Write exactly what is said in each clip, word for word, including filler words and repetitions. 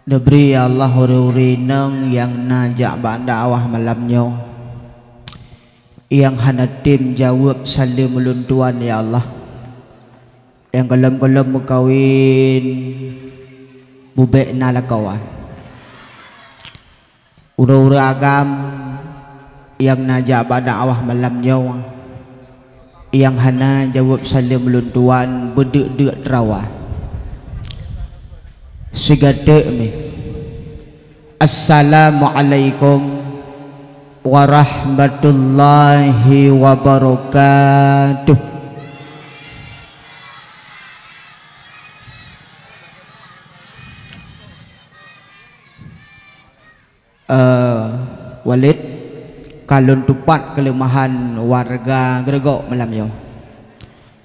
Neubri, ya Allah, ureuëng-ureuëng inong nyang na jak bak dakwah malam nyoe, nyang hana tem jaweueb saleuem ulôn tuan, ya Allah. Nyang gohlom-gohlom meukawen, bubek na lakoe. Ureuëng-ureuëng agam nyang na jak bak dakwah malam nyoe, nyang hana jaweueb saleuem ulôn tuan, beudeuk-deuk teurawa. Sigoe teuk mih. Assalamualaikum warahmatullahi wabarakatuh. Eh, Walid, ka lôn tupat keuleumahan wareuga Geureugok malam nyoe.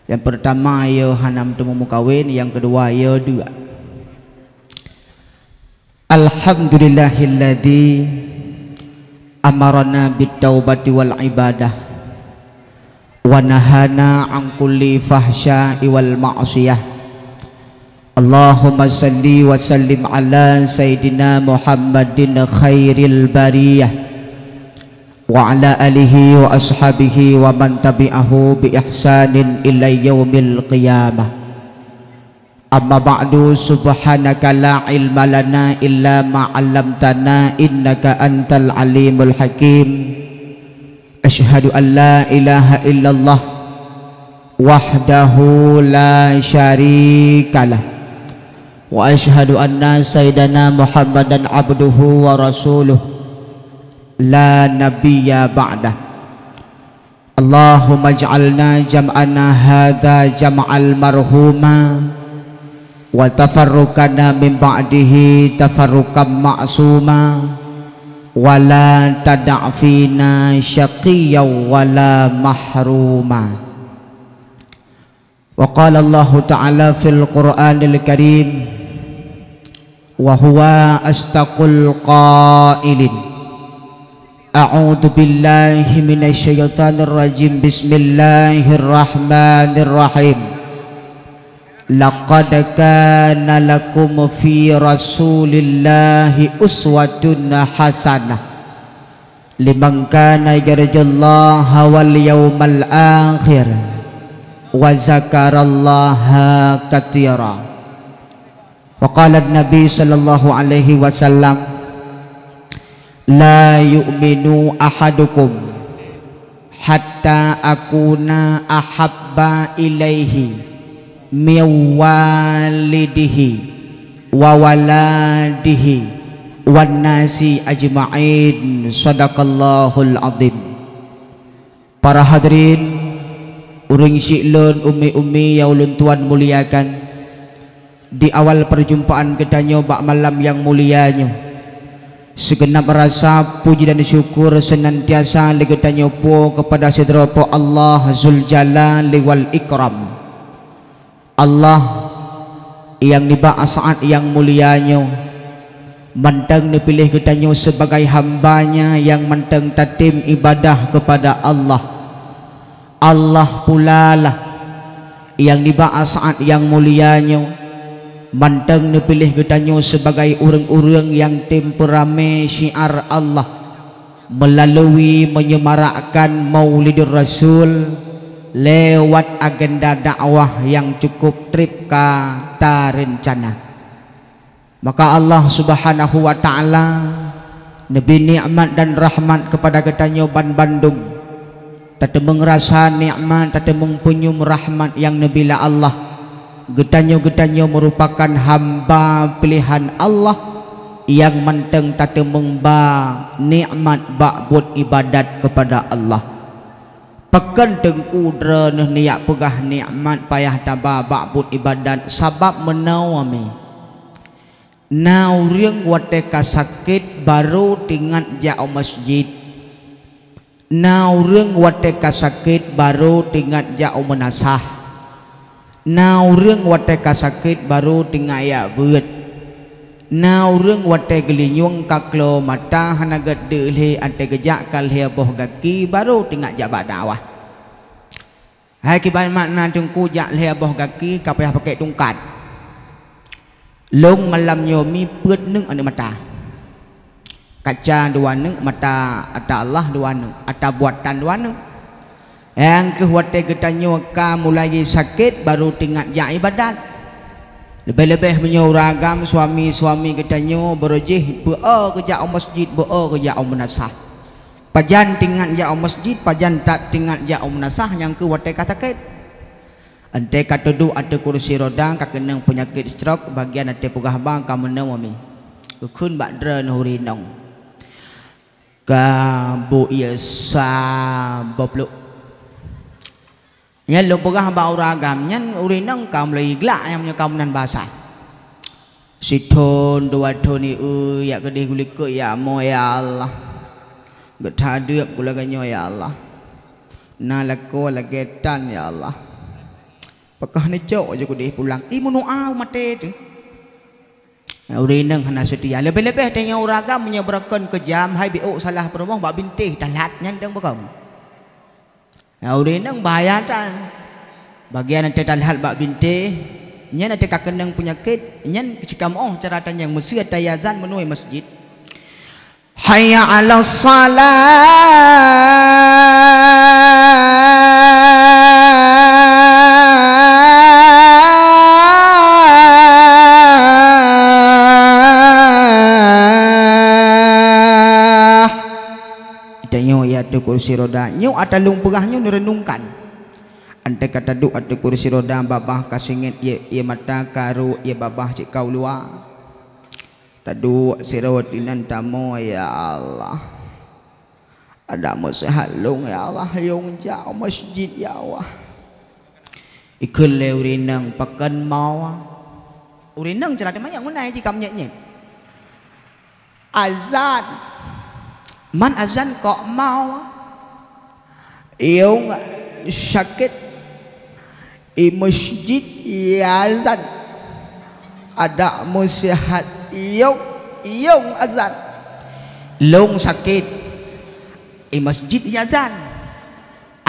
Nyang peurtama, yö hana meuteumé meukawen, nyang keudua, yö deuk. Alhamdulillahilladzi amarana bit taubati wal ibadah, wa nahana an kulli fahsya'i wal ma'siyah. Allahumma salli wa sallim ala sayyidina Muhammadin khairil bariyah, wa ala alihi wa ashabihi wa man tabi'ahu bi ihsanin ila yaumil qiyamah. Amma ba'du, subhanaka la ilma lana illa ma 'allamtana, innaka antal alimul hakim. Asyhadu an la ilaha illallah wahdahu la syarikalah, wa asyhadu anna sayyidana Muhammadan abduhu wa rasuluh, la nabiyya ba'dah. Allahumma ij'alna jam'ana hadza jam'an marhuma, wa tafarruqana min ba'dihi tafarruqan ma'suma, wa la tada' fina syaqiyyan wa la mahruma. Wa qala Allahu ta'ala fil Qur'anil Karim, wa huwa asdaqul qailin. A'udzu billahi minasy syaithanir rajim. Bismillahirrahmanirrahim. Laqad kana lakum fi Rasulillahi uswatun hasanah liman kana yarjullaha wal yaumal akhir wa zakarallaha katsira. Wa qala Nabi sallallahu alaihi wasallam, "La yu'minu ahadukum hatta akuna ahabba ilaihi min walidihi wa waladihi wan nasi ajma'in." Sadaqallahul azim. Para hadirin, ureuëng syik lôn, umi-umi nyang ulôn tuan muliakan, di awal perjumpaan geutanyoe bak malam nyang mulia nyoe, sigeunab rasa puji dan syukur senantiasa lé geutanyoe po keupada sidroe Po Allah Zuljalali wal Ikram. Allah nyang nibak saát nyang mulia nyoe mantong neupiléh geutanyoe sibagai hamba-Nya nyang mantong tatem ibadah keupada Allah. Allah pulalah nyang nibak saát nyang mulia nyoe mantong neupiléh geutanyoe sibagai ureuëng-ureuëng nyang tem peuramé syiar Allah. Meulalu menyemarakkan Maulidur Rasul lewat agenda dakwah nyang cukup treb ka tareuncana. Maka Allah Subhanahu wa Ta'ala neubri nikmat dan rahmat keupada geutanyoe banbandum. Tateumeung rasa nikmat, tateumeung peunyum rahmat nyang neubri lé Allah. Geutanyoe-geutanyoe meurupakan hamba piléhan Allah nyang mantong tateumeung ba nikmat bak buet ibadat keupada Allah. Pakon teungku droeneuh neujak peugah nikmat payah taba bak buet ibadat, sabab meunoe mi. Na ureuëng watée ka sakét barô teuingat jak u masjid. Na ureuëng watée ka sakét barô teuingat jak u meunasah. Na ureuëng watée ka sakét barô teuingat jak beuet. Na ureuëng watée geulinyueng ka klo mata hana gét deuh lé, watée geujak ka lhée boh gaki barô teuingat jak bak dakwah. Hai kiban makna teungku jak lhée boh gaki ka payah pakai tungkat. Lôn malam nyoe mi peuet neuk aneuk mata. Kaca dua neuk, mata ata Allah dua neuk, ata buatan dua neuk. Nyang kheueh watée geutanyoe ka mulai sakét, barô teuingat jak iébadat. Leubeh-leubeh meunyoe ureuëng agam, suami-suami geutanyoe barô jih beu-o geujak u masjid, beu-o geujak u meunasah. Pajan teuingat jak u masjid, pajan that teuingat jak u meunasah, nyang kheueh watée ka sakét. Enteuk ka teuduek ateueh kursi roda, ka keunong peunyakét stroke, bagian ateueh peugah ba ka meunoe mi. Geukheun bak droeneuh ureuëng inong. Ka bôh ie sa boh pluek. Nyan lôn peugah bak ureuëng agam, nyan ureuëng inong ka mulai glak nyang meunyoe ka meunan basa. Sithon dua thon ié, jak keudeh geulikot jak amoe, ya Allah. Geutadeueb gula ganyoe, ya Allah. Na lakoe lagée tan, ya Allah. Pakah neucok ju keudeh pulang. Ié meunoe maté teuh. Ureuëng inong hana seutia. Leubeh-leubeh tanyoe ureuëng agam meunyoe beurakon keujam, hai biôk salah peurumoh bak bintéh talat nyan dong beukong. Ureuëng inong bahaya tan. Bagian ateueh talat bak bintéh, nyan ateueh ka keunong peunyakét, nyan cit ka meuoh cara tanyong meuseuti tayazan meunoe masjid. Hayya 'alas shalah. Tanyoe ie ateueh kursi roda. Nyoe ata lôn peugah nyoe neureunungkan. Enteuk ka taduek ateueh kursi roda, babah ka singét, ie, ie mata ka rhot, ie babah cit ka u luwa. Taduek sidroe inan tamoe, ya Allah. Adak meuseuhat lôn, ya Allah, lôn jak u masjid, ya Allah. Ikheun lé ureuëng inong pakon moe. Ureuëng inong cara teuma nyang meunai jih ka meunyét-nyét. Azan. Man azan kok moe. Yong sakét. Ie masjid ie azan. Adak meuseuhat yong, yong azan. Lôn sakét. Ie masjid ie azan.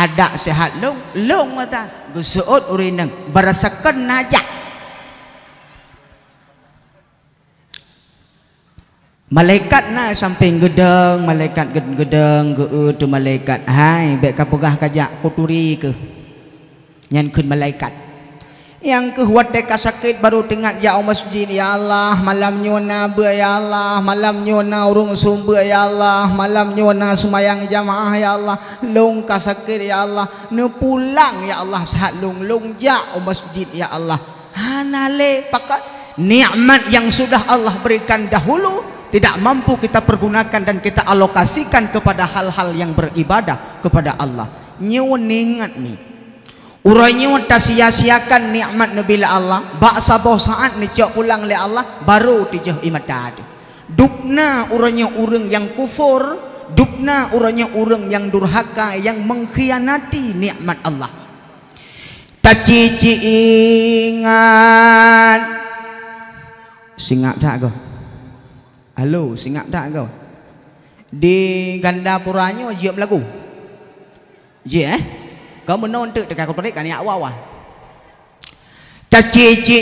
Adak seuhat lôn, lôn azan. Geuseuôt ureuëng inong, beurasakan najak. Malaikat na sampéng geudong, malaikat geu-, geudong, geu-eu teuh malaikat, "Hai, bék ka peugah kajak, kuturi keuh." Nyan kheun malaikat. Nyang kheueh watée ka sakét barô teuingat jak u masjid, "Ya Allah, malam nyoe na beue, ya Allah, malam nyoe na ureuëng sum beue, ya Allah, malam nyoe na seumayang jamaah, ya Allah, lôn ka sakét, ya Allah, neupulang, ya Allah, seuhat lôn, lôn jak u masjid, ya Allah." Hana lé, pakon? Nikmat yang sudah Allah berikan dahulu tidak mampu kita pergunakan dan kita alokasikan kepada hal-hal yang beribadah kepada Allah. Nyoe neuingat ni. Uroe nyoe tasia-siakan nikmat neubi lé Allah, bak saboh saát neucok pulang lé Allah, barô tijeuh ie mata teuh. Dubna uroe nyoe ureuëng nyang kufur, dubna uroe nyoe ureuëng nyang durhaka, nyang mengkhianati nikmat Allah. Taci-ci ingat. Singap that goe. Halo, singap that goe. Di Gandapura nyoe jeuet meulagu. Jeuet, eh? Ka meunoe teuk teuka kutolék ka niyak wa-wa. Taci-ci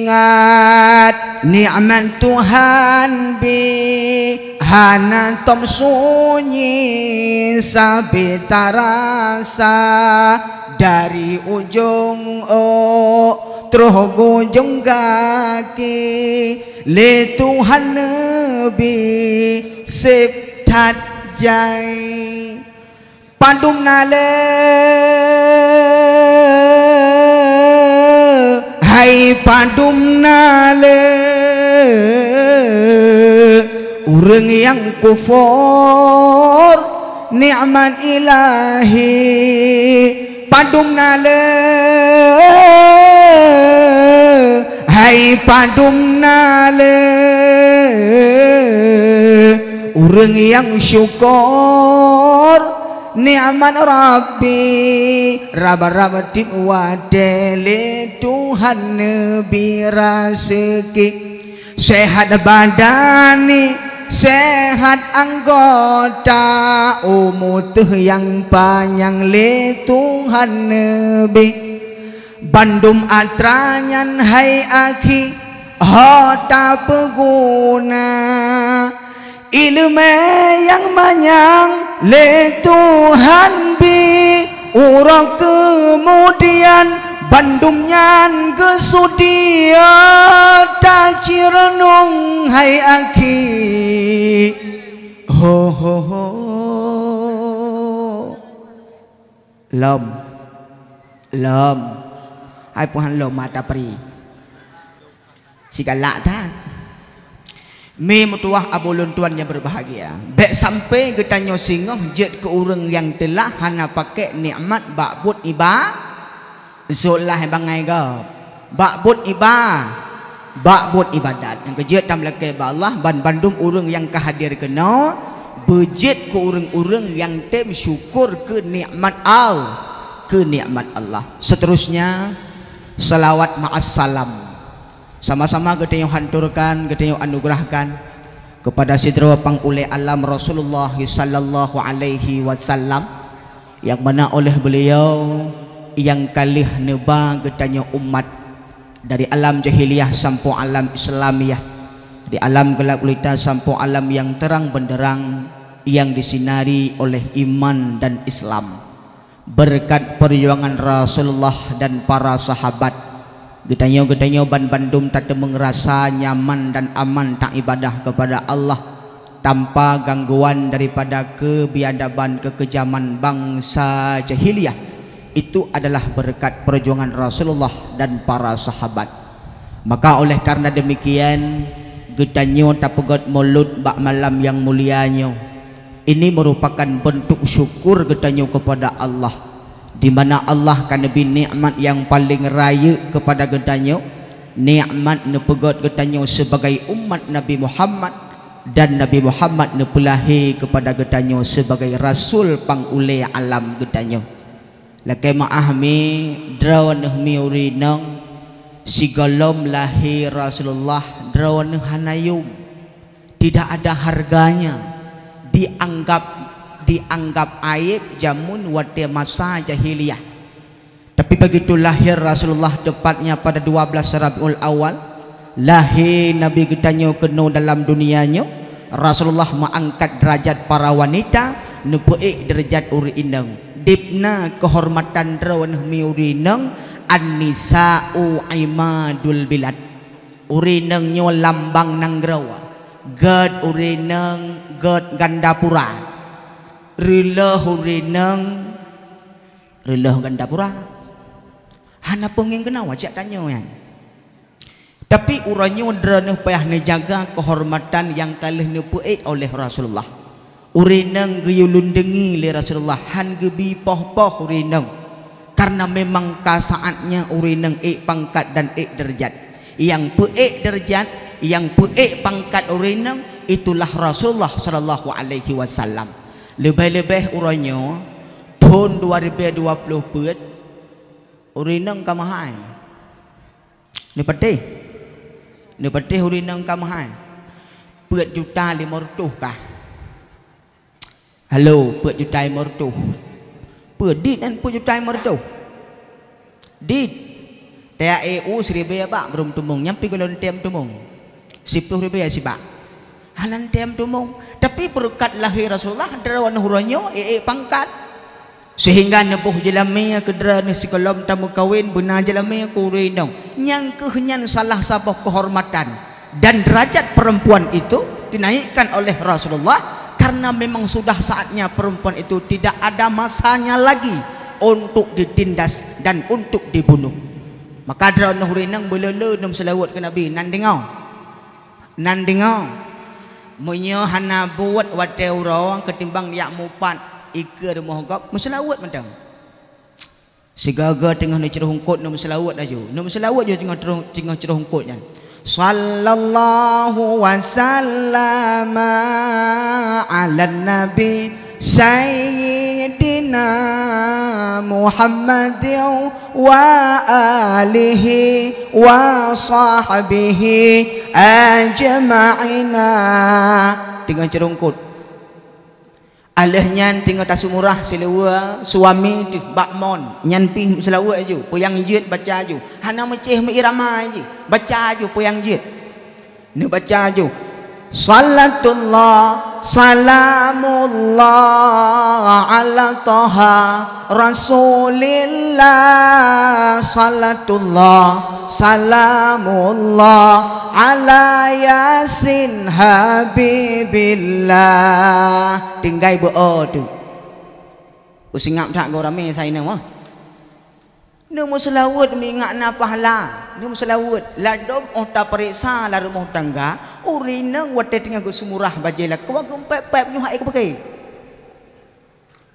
ingat nikmat Tuhan bi, hana tom sunyi sabe tarasa, dari ujong ôk troh gujong gaki, lé Tuhan neubi sép that jai. Padum na lé, hai padum na lé, ureuëng nyang kufur nikmat Ilahi. Padum na lé, hai padum na lé, ureuëng nyang syukur nikmat Rabbi, rab-rab tieb watée lé Tuhan neubi raseuki. Sehat badani, sehat anggota, umu teuh nyang panyang lé Tuhan neubi. Bandum atra nyan hai akhi, Ho tapeuguna ileumé nyang manyang lé Tuhan bi, uroe keumudian bandum nyan geuseudia tacireunong hai akhi. Ho, ho, ho. Lom. Lom. Hai puhan lom mata pri. Sigalak that. Mi meutuwah abu lôn tuan nyang berbahagia. Bék sampai geutanyoe singoh jeuet keu ureuëng nyang teulah hana pakék nikmat bak buet iba-, Seolah bangai gob. Bak buet iba-, bak buet ibadat. Nyang keujeuet tam lakée bak Allah, ban bandum ureuëng nyang ka hadir keunoe, beujeuet keu ureuëng-ureuëng nyang tem syukur keu nikmat Al-, keu nikmat Allah. Seterusnya, salawat ma'as salam. Sama-sama geutanyoe hanturkan, geutanyoe anugerahkan kepada sidroe pang ulée alam Rasulullah sallallahu alaihi wasallam, nyang mana oleh beliau nyang ka lheueh neuba geutanyoe umat dari alam jahiliyah sampoe alam Islamiyah, di alam gelap gulita sampoe alam nyang terang benderang nyang disinari oleh iman dan Islam. Beureukat peujuangan Rasulullah dan para sahabat, geutanyoe-geutanyoe ban bandum tateumeung rasa nyaman dan aman taibadah keupada Allah tanpa gangguan daripada keubiadaban keukejaman bansa jahiliyah. Itu adalah beureukat peujuangan Rasulullah dan para sahabat. Maka oleh karena demikian, geutanyoe tapeugét mulod bak malam nyang mulia nyoe. Ini merupakan bentuk syukur geutanyoe kepada Allah, di mana Allah ka neubri nikmat nyang paleng rayeuk kepada geutanyoe, nikmat neupeugét geutanyoe sebagai umat Nabi Muhammad, dan Nabi Muhammad neupeulahé kepada geutanyoe sebagai rasul pang ulée alam geutanyoe. Lakée meuáh mi, droeneuh mi ureuëng inong, sigohlom lahé Rasulullah, droeneuh hana yum. Tidak ada harganya, dianggap, dianggap aib jameun watée masa jahiliyah. Tapi begitu lahir Rasulullah, tepatnya pada dua belas Rabiul Awal, lahé Nabi geutanyoe keunoe dalam dunia nyoe, Rasulullah meuangkat derajat para wanita, neupeuék deurajat ureuëng inong. Dibna keuhormatan droeneuh mi ureuëng inong, "An-nisa'u imadul bilad." Ureuëng inong nyoe lambang nanggroe. Gét ureuëng inong, gét Gandapura. Reuloh ureuëng inong, reuloh Gandapura. Hana peungéng keunoe, cit tanyoe nyan. Tapi uroe nyoe droeneuh payah neujaga keuhormatan nyang ka lheueh neupeuék oleh Rasulullah. Ureuëng inong geuyue lôn deungi lé Rasulullah, han geubi poh-poh ureuëng inong. Karena memang ka saatnya ureuëng inong ék pangkat dan ék deurajat. Nyang peuék deurajat, nyang peuék pangkat ureuëng inong, itulah Rasulullah sallallahu alaihi wasallam. Leubeh-leubeh uroe nyoe, thon dua ribu dua puluh peuet, ureuëng inong ka meuhai. Neupatéh. Neupatéh ureuëng inong ka meuhai. Peuet juta limong reutôh kah? Halo, peuet juta limong reutôh. Peue dit nyan peuet juta limong reutôh? Dit. Taya E U siribèe bak beurum tumong, nyan pi gohlom tem tumong. Siploh ribèe sibak. Hana tem tumong. Tapi beureukat lahé Rasulullah, droeneuh uroe nyoe ék-ék pangkat. Sehingga neuboh jeulamé keu droeneuh sigohlom tameukawen beuna jeulamé keu ureuëng inong. Nyang kheueh nyan salah saboh keuhormatan dan derajat perempuan itu dinaikkan oleh Rasulullah, karena memang sudah saatnya perempuan itu tidak ada masanya lagi untuk ditindas dan untuk dibunuh. Maka droeneuh ureuëng inong beuleu-leu neumeuseulaweuet keu Nabi, nan deungoe. Nan deungoe, meunyoe hana buet watée uroe keutimbang jak mupat ikeue rumoh gob, meuseulaweuet mantong. Sigoe-goe teungoh neucroh eungkot, neumeuseulaweuet laju. Neumeuseulaweuet laju teungoh troh, teungoh croh eungkot nyan. Sallallahu wa sallama 'alan nabi Sayyidina Muhammadin wa alihi wa sahbihi ajma'ina. Teungoh croh eungkot. Alheuh nyan teungoh taseumurah siluweue, suami teuh bak mon, nyan pih meuseulaweuet aju, peue nyang jeuet baca aju. Hana meucéh meuirama jih, baca aju peue nyang jeuet. Neubaca aju, "Shalatullah, salamullah ala Toha Rasulillah, shalatullah, salamullah ala Yasin Habibillah." Tinggai beu-o tu. Usingap that goe ramé saineu mah. Neumeuseulaweuet meuingat na pahala. Neumeuseulaweuet. Ladôm óh tapareksa lam rumoh tangga, ureueng inong watée teungoh geuseumurah bajée lakoe geumpép-pép nyoe hai kupeugah.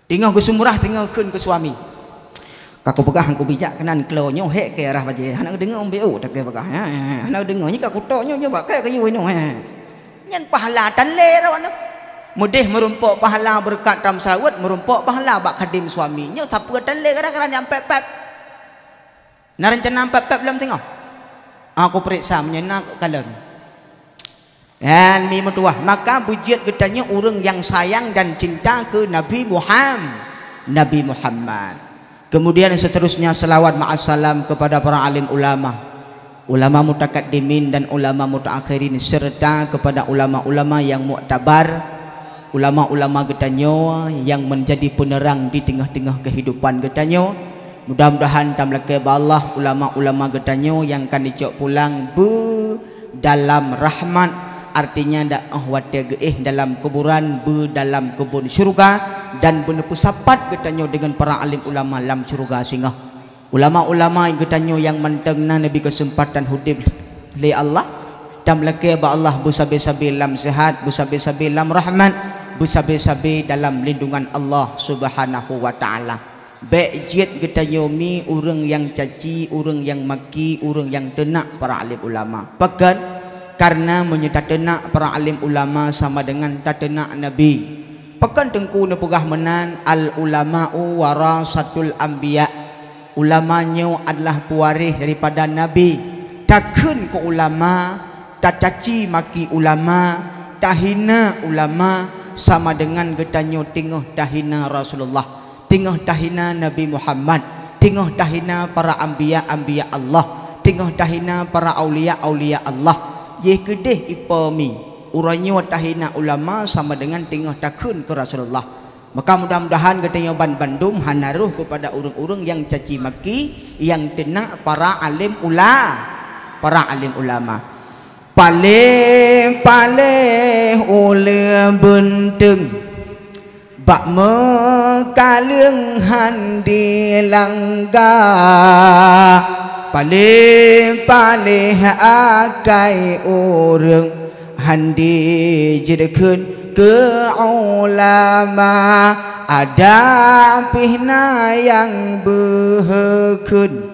Teungoh geuseumurah, teungoh kheun keu suami. Ka kupeugah, ka kubijak keunan klo nyoe hék keu arah bajée. Hana geudeungoe umbeuk takeu peugah. Ha, ha, ha. Hana geudeungoe nyoe ka kutok nyoe, nyoe bak keu kayue nyoe. Ha. Nyan pahala tan lé droeneuh. Meudeh meurumpok pahala beureukat tameuseulaweuet, meurumpok pahala bak khadém suami. Nyoe sapeue tan lé gara-gara nyan pép-pép. Na reuncana pép-pép lom teungoh? Aku peuriksa meunyoe na kalon. Dan mi meutuwah, maka beujeuet geutanyoe ureuëng nyang sayang dan cinta keu Nabi Muham-, Nabi Muhammad. Kemudian seterusnya selawat ma'assalam kepada para alim ulama, ulama mutakaddimin dan ulama mutaakhirin, serta kepada ulama-ulama yang muktabar, ulama-ulama geutanyoe yang menjadi penerang di tengah-tengah kehidupan geutanyoe. Mudah-mudahan tameulakée bak Allah ulama-ulama geutanyoe nyang ka jicok pulang beu dalam rahmat, artinya daoh watée geuéh dalam kuburan beu dalam keubon syeuruga, dan beuneupeusapat geutanyoe deungon para alim ulama lam syeuruga singoh. Ulama-ulama geutanyoe nyang mantong na neubri keuseumpatan udeb lé Allah, tameulakée bak Allah beusabe-sabe lam seuhat, beusabe-sabe lam rahmat, beusabe-sabe dalam lindungan Allah Subhanahu wa Ta'ala. Bék jeuet geutanyoe mi ureuëng nyang caci, ureuëng nyang maki, ureuëng nyang teunak para alim ulama. Pakon? Karena meunyoe tateunak para alim ulama sama dengan tateunak Nabi. Pakon Teungku neupeugah meunan, "Al-ulama'u warasatul anbiya." Ulama nyoe adalah pewaréh daripada Nabi. Takheun keu ulama, tacaci maki ulama, tahina ulama, sama dengan geutanyoe teungoh tahina Rasulullah, teungoh tahina Nabi Muhammad, teungoh tahina para anbiya-anbiya Allah, teungoh tahina para aulia-aulia Allah. Yeh keudeh ipo mi, uroe nyoe tahina ulama sama dengan teungoh takheun keu Rasulullah. Maka mudah-mudahan geutanyoe ban bandum hana rhoh keupada ureuëng-ureuëng nyang caci maki, nyang teunak para alim ula-, para alim ulama. Paléh-paléh ulée beunteueng bak meukaleueng han dilangga. Paléh-paléh akai ureuëng han dijeuet kheun keu ulama, adak pih na nyang beuheukheun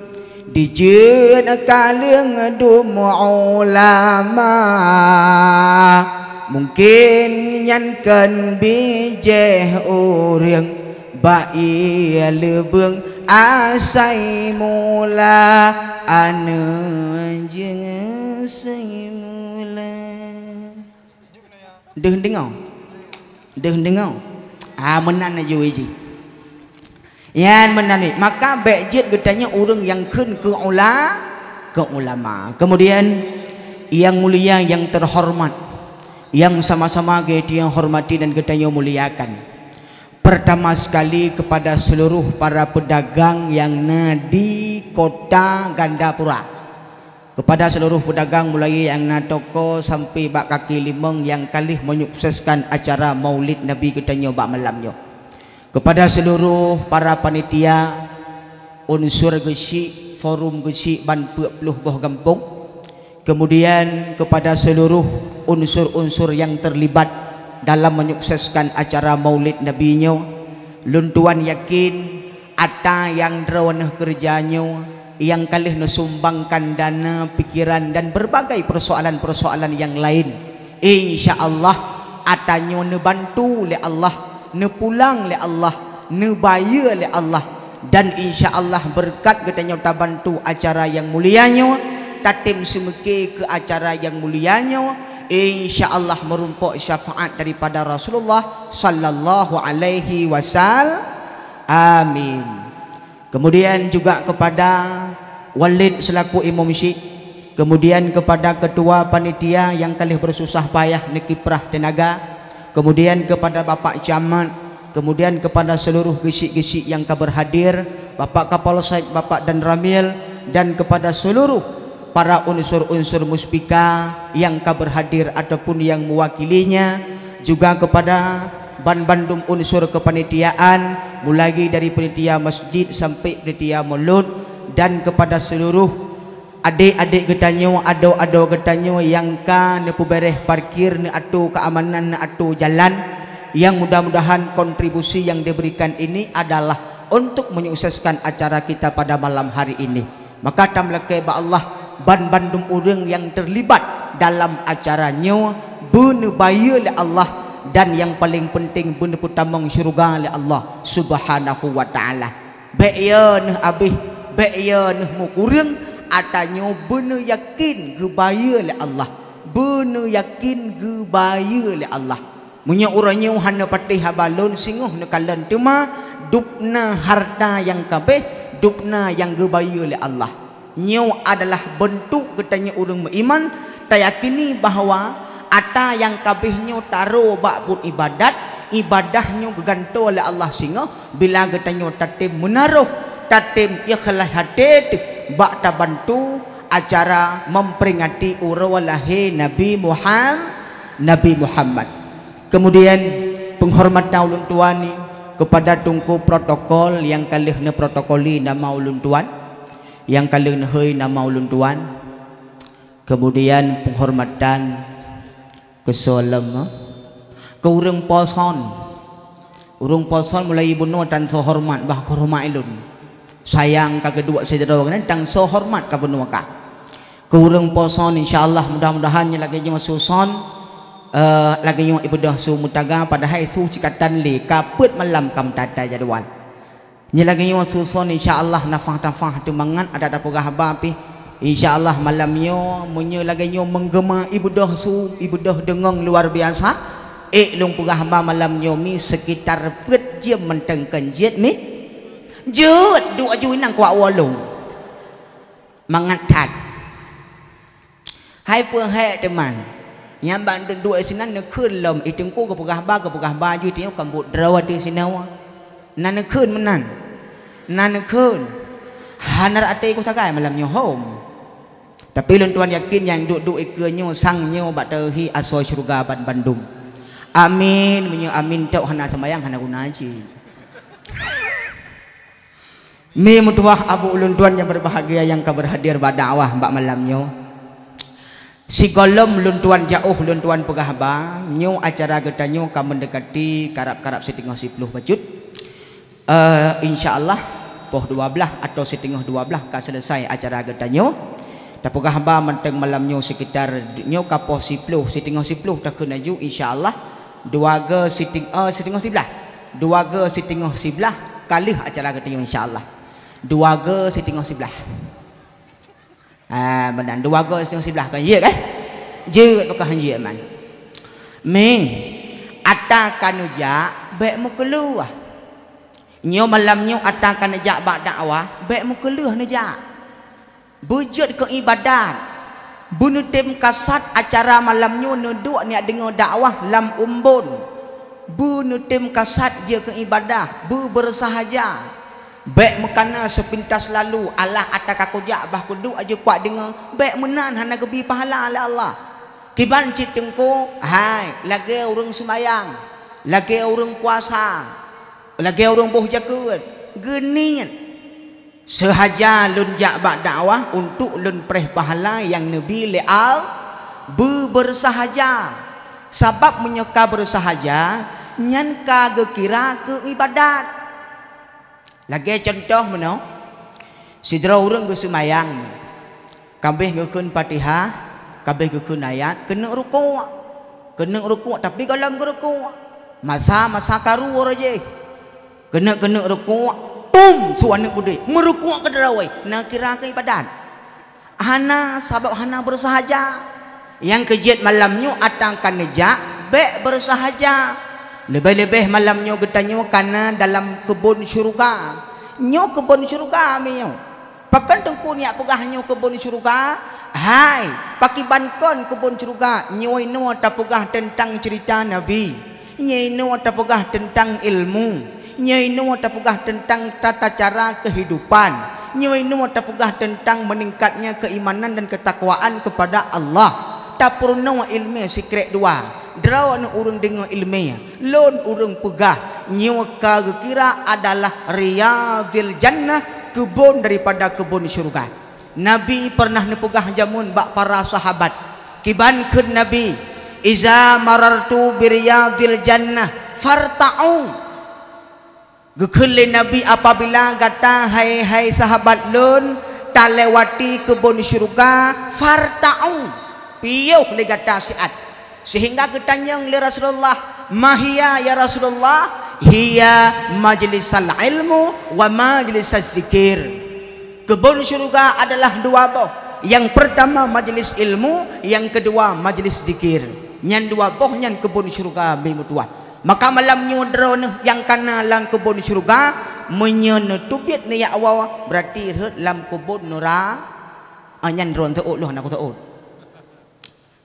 dijeuet kaleueng dum ulama. Mungken nyan kon bijéh ureuëng bak ié leubeueng asai mula, aneuk jeueng asai mula. Deuh deungoe. Deuh deungoe. Ah, meunan laju jih. Nyan meunan wéh. Maka bék jeuet geutanyoe ureuëng nyang kheun keu ula-, keu ulama. Kemudian, yang mulia, yang terhormat, yang sama-sama geutanyoe hormati dan geutanyoe muliakan. Pertama sekali kepada seluruh para pedagang yang na di Kota Gandapura. Kepada seluruh pedagang mulai nyang na toko sampai bak kaki limong nyang ka lheueh menyukseskan acara Maulid Nabi geutanyoe bak malam nyoe. Kepada seluruh para panitia, unsur geusyik, forum geusyik ban peuet ploh boh gampông. Kemudian kepada seluruh unsur-unsur yang terlibat dalam menyukseskan acara Maulid Nabi nyoe, lôn tuan yakin ata nyang droeneuh keureuja nyoe nyang ka lheueh neusumbangkan dana, pikiran, dan berbagai persoalan-persoalan yang lain. Insya Allah, ata nyoe neubantu lé Allah, neupulang lé Allah, neubayeue lé Allah, dan insya Allah beureukat geutanyoe tabantu acara nyang mulia nyoe, tatem seumeuke keu acara nyang mulia nyoe, Insya Allah merumpok syafaat daripada Rasulullah sallallahu alaihi wasallam. Amin. Kemudian juga kepada Walid selaku imum syik, kemudian kepada ketua panitia yang ka lheueh bersusah payah neukiprah tenaga, kemudian kepada Bapak Camat, kemudian kepada seluruh geusyik-geusyik yang ka berhadir, Bapak Kapolsek, Bapak Danramil, dan kepada seluruh para unsur-unsur Muspika yang ka berhadir ataupun yang mewakilinya, juga kepada ban bandum unsur kepanitiaan, mulai dari panitia masjid sampai panitia mulud, dan kepada seluruh adek-adek geutanyoe, adoe-adoe geutanyoe nyang ka neupeubareh parkir, neuatoe keamanan, neuatoe jalan, yang mudah-mudahan kontribusi yang diberikan ini adalah untuk menyukseskan acara kita pada malam hari ini. Maka tameulakée bak Allah ban bandum ureuëng nyang terlibat dalam acara nyoe beuneubayeue lé Allah, dan nyang paleng penting beuneuputamong syeuruga lé Allah Subhanahu wa Ta'ala. Bék yo neuh abéh, bék yo neuh mukureueng, ata nyoe beuneuyakin geubayeue lé Allah. Beuneuyakin geubayeue lé Allah. Meunyoe uroe nyoe hana patéh haba lôn, singoh neukalon teuma dubna harta nyang kabéh, dubna nyang geubayeue lé Allah. Nyoe adalah beuntuk geutanyoe ureuëng meuiman, tayakini bahwa ata nyang kabéh nyoe taro bak buet ibadat, ibadah nyoe geugantoe lé Allah singoh, bila geutanyoe tatem meunaroh, tatem ikhlaih até teuh bak tabantu acara memperingati uroe lahé Nabi Muham-, Nabi Muhammad. Kemudian, penghormatan ulôn tuan ni kepada Teungku protokol nyang ka lheueh neuprotokoli nama ulôn tuan, nyang ka lheueh neuhôi nama ulôn tuan. Kemudian, penghormatan keu soe lom, eh, keu ureuëng po son. Ureuëng po son mulai bunoe tan soe horeumat, bah keu horeumat ulôn. Sayang ka geuduek sidroe keunan tan soe horeumat ka bunoe ka. Keu ureuëng po son, insya Allah, mudah-mudahan nyoe lagée nyoe su son, eh, lagée nyoe ibeudôh su meutaga, padahai su cikatan lé, ka peuet malam ka meutata jadwal. Nyoe lagée nyoe su son, insya Allah, nafah-tafah teumangat adak tapeugah haba pih. Insya Allah, malam nyoe, meunyoe lagée nyoe meugeuma ibeudôh su, ibeudôh deungon luar biasa, ék lôn peugah haba malam nyoe mi sekitar peuet jeuem mantong kon jeuet mi. Jeuet duek aju inong kuak woe lôn. Mangat that. Hai peuhek teuma. Nyang bak duek sinan neukheun lom, i teungku geupeugah ba, geupeugah ba ju tiep kambot droe ateueh sinoe. Na neukheun meunan. Na neukheun. Hana rot até ku sagai malam nyoe hom. Tapi lôn tuan yakin nyang duek-duek ikeue nyoe sang nyoe bak teuhi asoe syeuruga ban bandum. Amin, meunyoe amin tok hana seumayang hana guna cit. Mi meutuwah abu ulôn tuan nyang berbahagia nyang ka berhadir bak dakwah bak malam nyoe. Sigohlom lôn tuan jaoh lôn tuan peugah haba, nyoe acara geutanyoe ka meundekati karab-karab siteungoh siploh bacut. Eh, insya Allah, poh dua blaih atau siteungoh dua blaih ka selesai acara geutanyoe. Tapeugah haba mantong malam nyoe sekitar nyoe ka poh siploh, siteungoh siploh takheun laju, insya Allah. Dua go siting-, eh, siteungoh siblaih. Dua go siteungoh siblaih ka lheueh acara geutanyoe, insya Allah. Dua go siteungoh siblaih. Ah, meunan, dua go siteungoh siblaih kan jeuet, eh? Jeuet bukon han jeuet man. Mi, ata ka neujak, bék meukeuluh. Nyoe malam nyoe ata ka neujak bak dakwah, bék meukeuluh neujak. Beujeuet keu ibadat. Beuneutem kasat acara malam nyoe neuduek neujak deungoe dakwah lam umbon. Beuneutem kasat jeuet keu ibadah, beubeureusahaja. Bék meukana seupintas lalu, alah ata ka kujak bah kuduek aju kuat deungoe, bék meunan hana geubi pahala lé Allah. Kiban cit teungku, hai, lagée ureuëng seumayang, lagée ureuëng puasa, lagée ureuëng boh jakeuet, geuniet. Seuhaja lôn jak bak dakwah untuk lôn preh pahala nyang neubi lé Allah, beubeureusahaja. Sabab meunyoe ka beureusahaja, nyan ka geukira keu ibadat. Lagée cuntoh meunoe, sidroe ureuëng geuseumayang, ka abéh geukheun Fatihah, ka abéh geukheun ayat, keuneuk rukuk. Keuneuk rukuk, tapi gohlom geurukuk. Masa-masa karu uroe jih. Keuneuk-keuneuk rukuk, pum, su aneuëk beudé. Meurukuk keudroe, na kira keu ibadat. Hana, sabab hana beureusahaja. Nyang keu jeuet malam nyoe atra ka neujak, bék beusahaja. Leubeh-leubeh malam nyoe geutanyoe ka na dalam keubon syeuruga. Nyoe keubon syeuruga meunyoe. Pakon Teungku neujak peugah nyoe keubon syeuruga? Hai, pakiban kon keubon syeuruga? Nyoe inoe tapeugah teuntang ceurita Nabi. Nyoe inoe tapeugah teuntang ilmu. Nyoe inoe tapeugah teuntang tata cara keuhidupan. Nyoe inoe tapeugah teuntang meuningkatnya keuimanan dan keutakwaan keupada Allah. Tapeurunoe iéleumé sikrék dua. Droeneuh ureuëng deungoe iéleumé, lôn ureuëng peugah, nyoe ka geukira adalah riyadhil jannah, keubon daripada keubon syeuruga. Nabi peureunah neupeugah jameun bak para sahabat, kiban kheun Nabi, "Iza marartu biriyadhil jannah farta'u." Geukheun lé Nabi, "Apabila gata, hai, hai sahabat lôn, talewati keubon syeuruga, farta'u, piôh lé gata siat." Seuhingga geutanyong lé Rasulullah, "Ma hiya ya Rasulullah?" "Hiya majlisal ilmu wa majlisaz zikir." Keubon syeuruga adalah dua boh. Nyang peurtama majlis ilmu, nyang keudua majlis zikir. Nyan dua boh nyan keubon syeuruga, mi meutuwah. Maka malam nyoe droeneuh nyang ka na lam keubon syeuruga, meunyoe neuteubiet neujak woe, beurati rhot lam keubon neura-, ah, nyan droeneuh teuôt lôn, hana kuteuôt.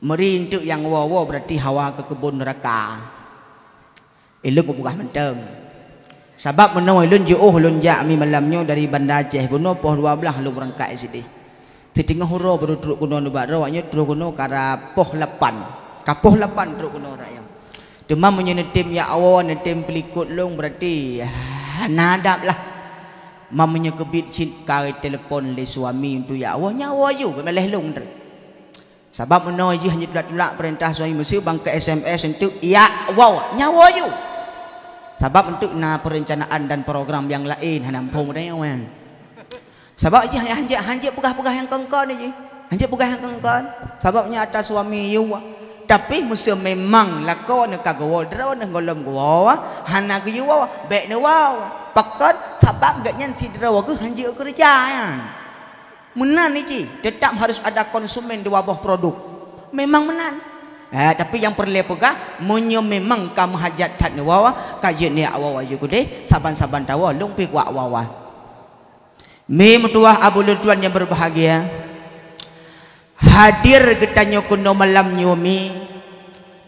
Meuri eunteuk nyang woe-woe beurati hawa keu keubon neuraka. Ilôn kupeugah mantong. Sabab meunoe lôn jiôh lôn jak mi malam nyoe dari Banda Aceh, bunoe poh dua blaih lôn beurangkat sideh. Siteungoh uroe baru trok keunoe nibak droe, nyoe trok keunoe kara poh lapan. Ka poh lapan trok keunoe rakyat. Teuma meunyoe neutem jak woe, neutem peulikot lôn, beurati hana adab lah. Ma meunyoe keubiet cit ka telepon lé suami untuk jak woe, nyan woe ju, beumeuleh lôn treuk. Sabab meunoe jih hana tulak-tulak peurintah suami, meuseu bang keu S M S eunteuk jak woe, nyan woe ju. Sabab eunteuk na peurencanaan dan program nyang laén hana muphom geutanyoe. Sabab jih hanjeuet, hanjeuet peugah-peugah nyang kon-kon jih. Hanjeuet peugah nyang kon-kon. Sabab nyan atra suami yue. Tapi meuseu memang lakoe neuh ka geuwoe droeneuh gohlom geuwoe, hana geuyue woe, bék neuwoe. Pakon? Sabab gobnyan sidroe geuh hanjeuet keureuja nyan. Meunan jih, teutap harus ada konsumen dua boh produk. Memang meunan. Eh, tapi nyang peureulée peugah, meunyoe memang ka meuhajat that neuwoe, ka jeuet neujak woe ju keudeh, saban-saban tawoe lôn pih kuwak woe. Mi meutuwah abu lôn tuan nyang berbahagia, hadir geutanyoe keunoe malam nyoe mi,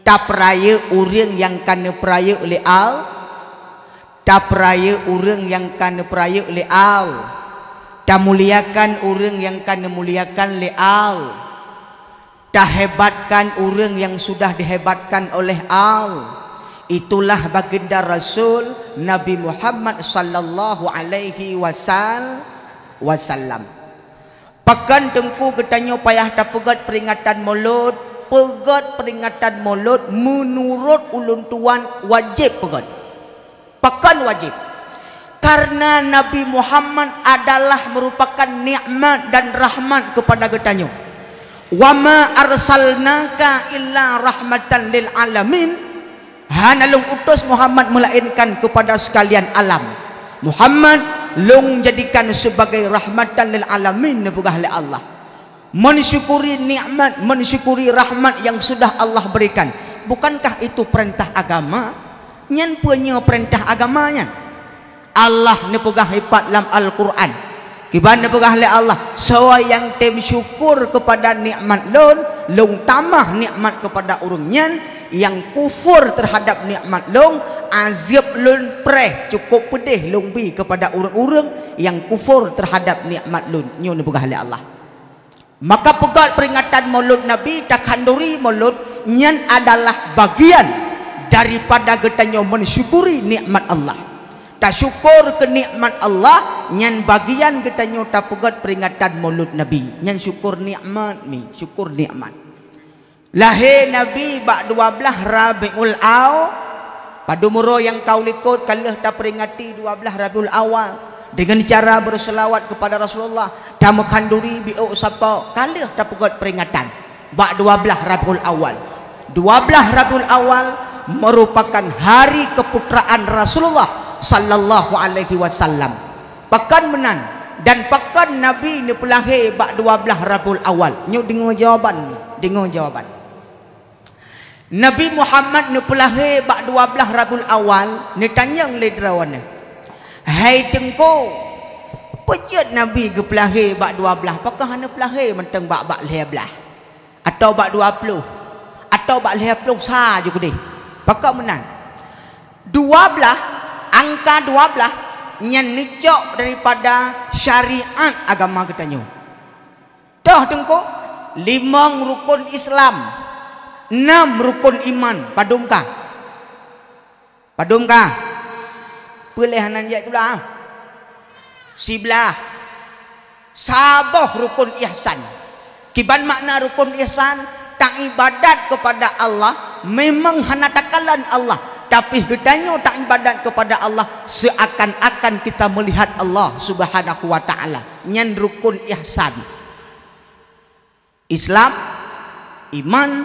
tapeurayeuk ureuëng nyang ka neupeurayeuk lé Allah, tapeurayeuk ureuëng nyang ka neupeurayeuk lé Allah, tamuliakan ureuëng nyang ka neumuliakan lé Allah. Tahebatkan ureuëng nyang sudah dihebatkan oleh Allah. Itulah baginda Rasul Nabi Muhammad sallallahu alaihi wasal-, wasallam. Pakon Teungku geutanyoe payah tapeugét peuringatan Maulud? Peugét peuringatan Maulud meunurot ulôn tuan wajéb peugét. Pakon wajéb? Karena Nabi Muhammad adalah merupakan nikmat dan rahmat kepada geutanyoe. "Wa ma arsalnaka illa rahmatan lil alamin." Hana lôn utus Muhammad melainkan kepada sekalian alam. Muhammad lôn jadikan sebagai rahmatan lil alamin, neupeugah lé Allah. Mensyukuri nikmat, mensyukuri rahmat yang sudah Allah berikan. Bukankah itu perintah agama? Nyan peue nyoe perintah agama nyan? Allah neupeugah ipat lam Al-Quran. Kiban neupeugah lé Allah, "Soe nyang tem syukur kepada nikmat Lôn, Lôn tamah nikmat kepada ureuëng nyan, nyang kufur terhadap nikmat Lôn, azeueb Lôn preh cukôp peudeh Lôn bi kepada ureuëng-ureuëng nyang kufur terhadap nikmat Lôn." Nyoe neupeugah lé Allah. Maka peugét peuringatan Maulud Nabi, takhanduri Maulud, nyan adalah bagian daripada geutanyoe mensyukuri nikmat Allah. Tasyukur keu nikmat Allah, nyan bagian geutanyoe tapeugét peuringatan Maulud Nabi. Nyan syukur nikmat mi, syukur nikmat. Lahé Nabi bak dua blaih Rabiul Aw-, padum uroe nyang ka u likot ka lheueh tapeuringati dua blaih Rabiul Awal deungon cara beuseulawat keupada Rasulullah, tameukhanduri biôk sapo, ka lheueh tapeugét peuringatan bak dua blaih Rabiul Awal. Dua blaih Rabiul Awal merupakan hari keputraan Rasulullah sallallahu alaihi wasallam. Pakon meunan, dan pakon Nabi neupeulahé bak dua blaih Rabiul Awal? Nyoe deungoe jawaban nyoe. Deungoe jawaban. Nabi Muhammad neupeulahé bak dua blaih Rabiul Awal, neutanyong lé droeneuh, "Hai Teungku, peue jeuet Nabi geupeulahé bak dua blaih, pakon hana peulahé mantong bak, bak lhèe blaih? Atawa bak dua ploh? Atawa bak lhèe ploh sa ju keudeh? Pakon meunan?" Dua blaih, angka dua blaih nyan neucok daripada syariat agama geutanyoe. Toh Teungku, limong rukon Islam, nam rukon iman, padum ka? Padum ka? Peue lé hana jeuet kiblah? Siblaih. Saboh rukon ihsan. Kiban makna rukon ihsan, taibadat kepada Allah, memang hana takalon Allah, tapi geutanyoe taibadat kepada Allah seakan-akan kita melihat Allah Subhanahu wa Ta'ala. Nyan rukon ihsan. Islam, iman,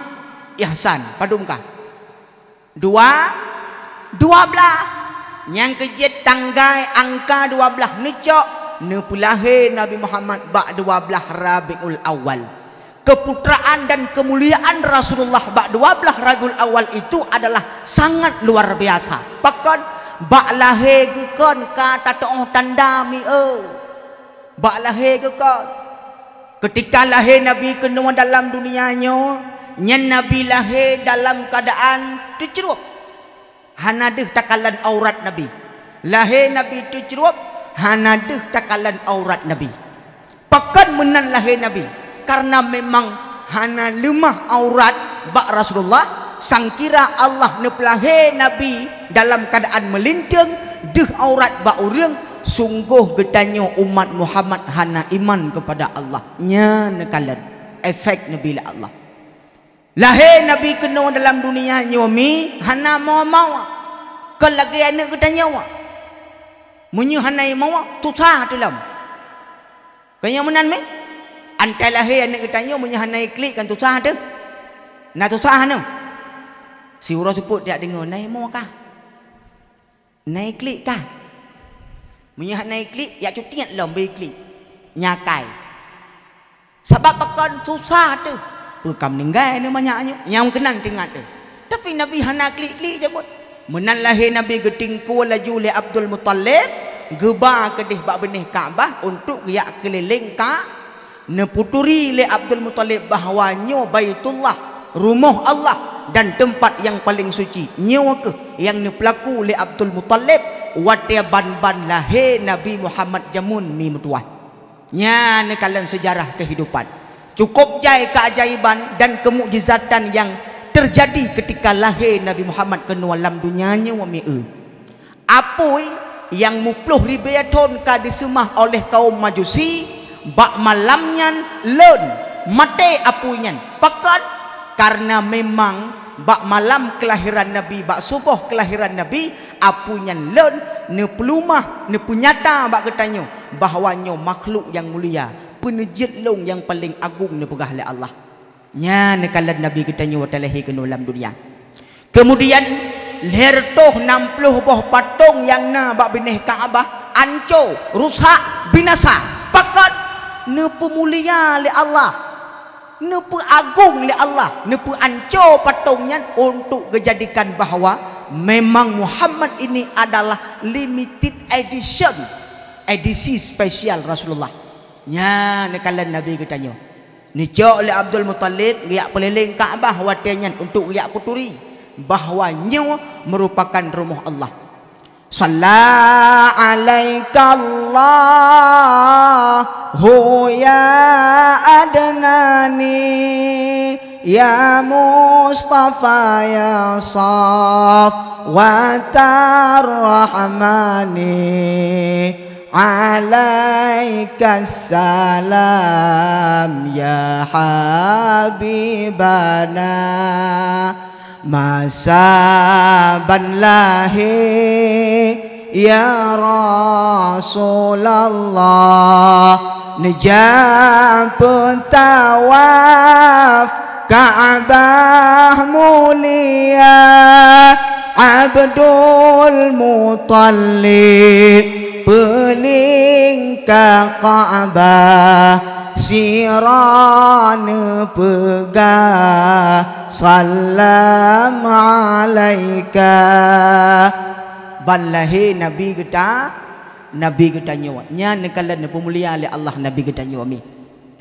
ihsan. Padum ka? Dua, dua blaih. Nyang keujeuet tanggai angka dua blaih neucok, neupeulahé Nabi Muhammad bak dua blaih Rabiul Awal. Keuputraan dan keumuliaan Rasulullah bak dua blaih Rabiul Awal itu adalah sangat luar biasa. Pakon? Bak lahé geuh kon ka tatuoh tanda mi-e. Bak lahé geuh kon. Keutika lahé Nabi keunoe dalam dunia nyoe, nyan Nabi lahé dalam keuadaan teucrueb. Hana deuh takalon aurat Nabi. Lahé Nabi teucrueb, hana deuh takalon aurat Nabi. Pakon meunan lahé Nabi? Karena memang hana leumah aurat bak Rasulullah, sangkira Allah neupeulahé Nabi dalam keuadaan meulinteung, deuh aurat bak ureuëng, sunggoh geutanyoe umat Muhammad hana iman kepada Allah. Nyan neukalon efek Nabi lé Allah. Lahé Nabi keunoe dalam dunia nyoe mi hana mawa-mawa. Kon lagée aneuëk geutanyoe. Meunyoe hana imawa, susah teulom. Kon nyang meunan mi? Antai lahé aneuëk geutanyoe meunyoe hana iklik kan susah teuh. Na susah nyoe. Siuroe seupôt jak deungoe, na imawa kah? Na iklik kah? Meunyoe hana iklik, yak cutiet lom beu iklik. Nyakai. Sabab pakon susah teuh. Peue ka meuninggai nyoe manyak nyoe? Nyang keunan teuingat teuh. Tapi Nabi hana klik-klik jabot. Meunan lahé Nabi geutingkue laju lé Abdul Muthalib, geuba keudeh bak binéh Ka'bah untuk geujak keulileng ka Neuputuri lé Abdul Muthalib bahwa nyoe Baitullah, rumoh Allah, dan teumpat nyang paleng suci. Nyoe kheueh nyang neupeulaku lé Abdul Muthalib watée ban-ban lahé Nabi Muhammad jameun mi meutuwah. Nyan neukalon seujarah keuhidupan. Cukôp jai keuajaiban dan keumukjizatan nyang teujadi keutika lahé Nabi Muhammad keunoe lam donya nyoe mi-e. Apui nyang muploh ribée thon ka diseumah oleh kaum Majusi, bak malam nyan lon maté apui nyan. Pakon? Kareuna memang bak malam keulahiran Nabi, bak suboh keulahiran Nabi, apui nyan lon, neupeulumah, neupeunyata bak geutanyoe bahwa nyoe makhluk nyang mulia, peuneujeuet lôn nyang paleng agong neupeugah lé Allah. Nyan neukalon Nabi geutanyoe watée lahé keunoe lam dunia. Keumudian, lhée reutôh nam ploh boh patong nyang na bak binéh Ka'bah anco, rusak, binasa. Pakon? Neupeumulia lé Allah, neupeuagong lé Allah, neupeuanco patong nyan untuk geujadikan bahwa memang Muhammad ini adalah limited edition, edisi spesial Rasulullah. Nyan neukalon Nabi geutanyoe. Neucok lé Abdul Muthalib geujak peulileng Ka'bah watée nyan untuk geujak peuturi bahwa nyoe meurupakan rumoh Allah. Shalla 'alaikallahu ya Adnani, ya Mustafa, ya Safwatar Rahmani. 'Alaikas salam ya habibana. Masa ban lahé ya Rasulullah, neujak peutawaf Ka'bah mulia, Abdul Muthalib peuling ka Ka'bah, sira neupeugah salam alaika. Ban lahé Nabi geuta, Nabi geutanyoe. Nyan neukalon neupeumulia lé Allah Nabi geutanyoe mi.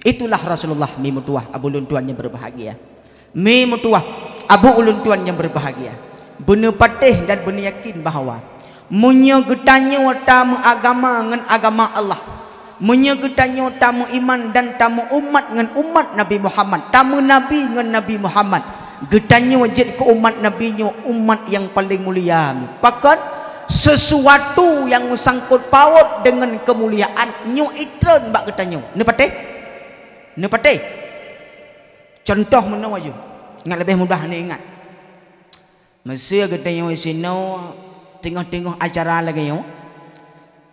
Itulah Rasulullah mi meutuwah, abu lôn tuan nyang berbahagia. Mi meutuwah, abu ulôn tuan nyang berbahagia, beuneupatéh dan beuneuyakin bahwa meunyoe geutanyoe tameuagama ngon agama Allah, meunyoe geutanyoe tameuiman dan tameuumat ngon umat Nabi Muhammad, tameunabi ngon Nabi Muhammad, geutanyoe jeuet keu umat Nabi nyoe umat nyang paleng mulia. Pakon? Sesuatu nyang meusangkot paut deungon keumuliaan nyoe itreun bak geutanyoe. Neupatéh? Neupatéh? Cuntoh meunoe aju, ngat leubeh mudah neuingat. Meuseu geutanyoe sinoe teungoh-teungoh acara lagée nyoe,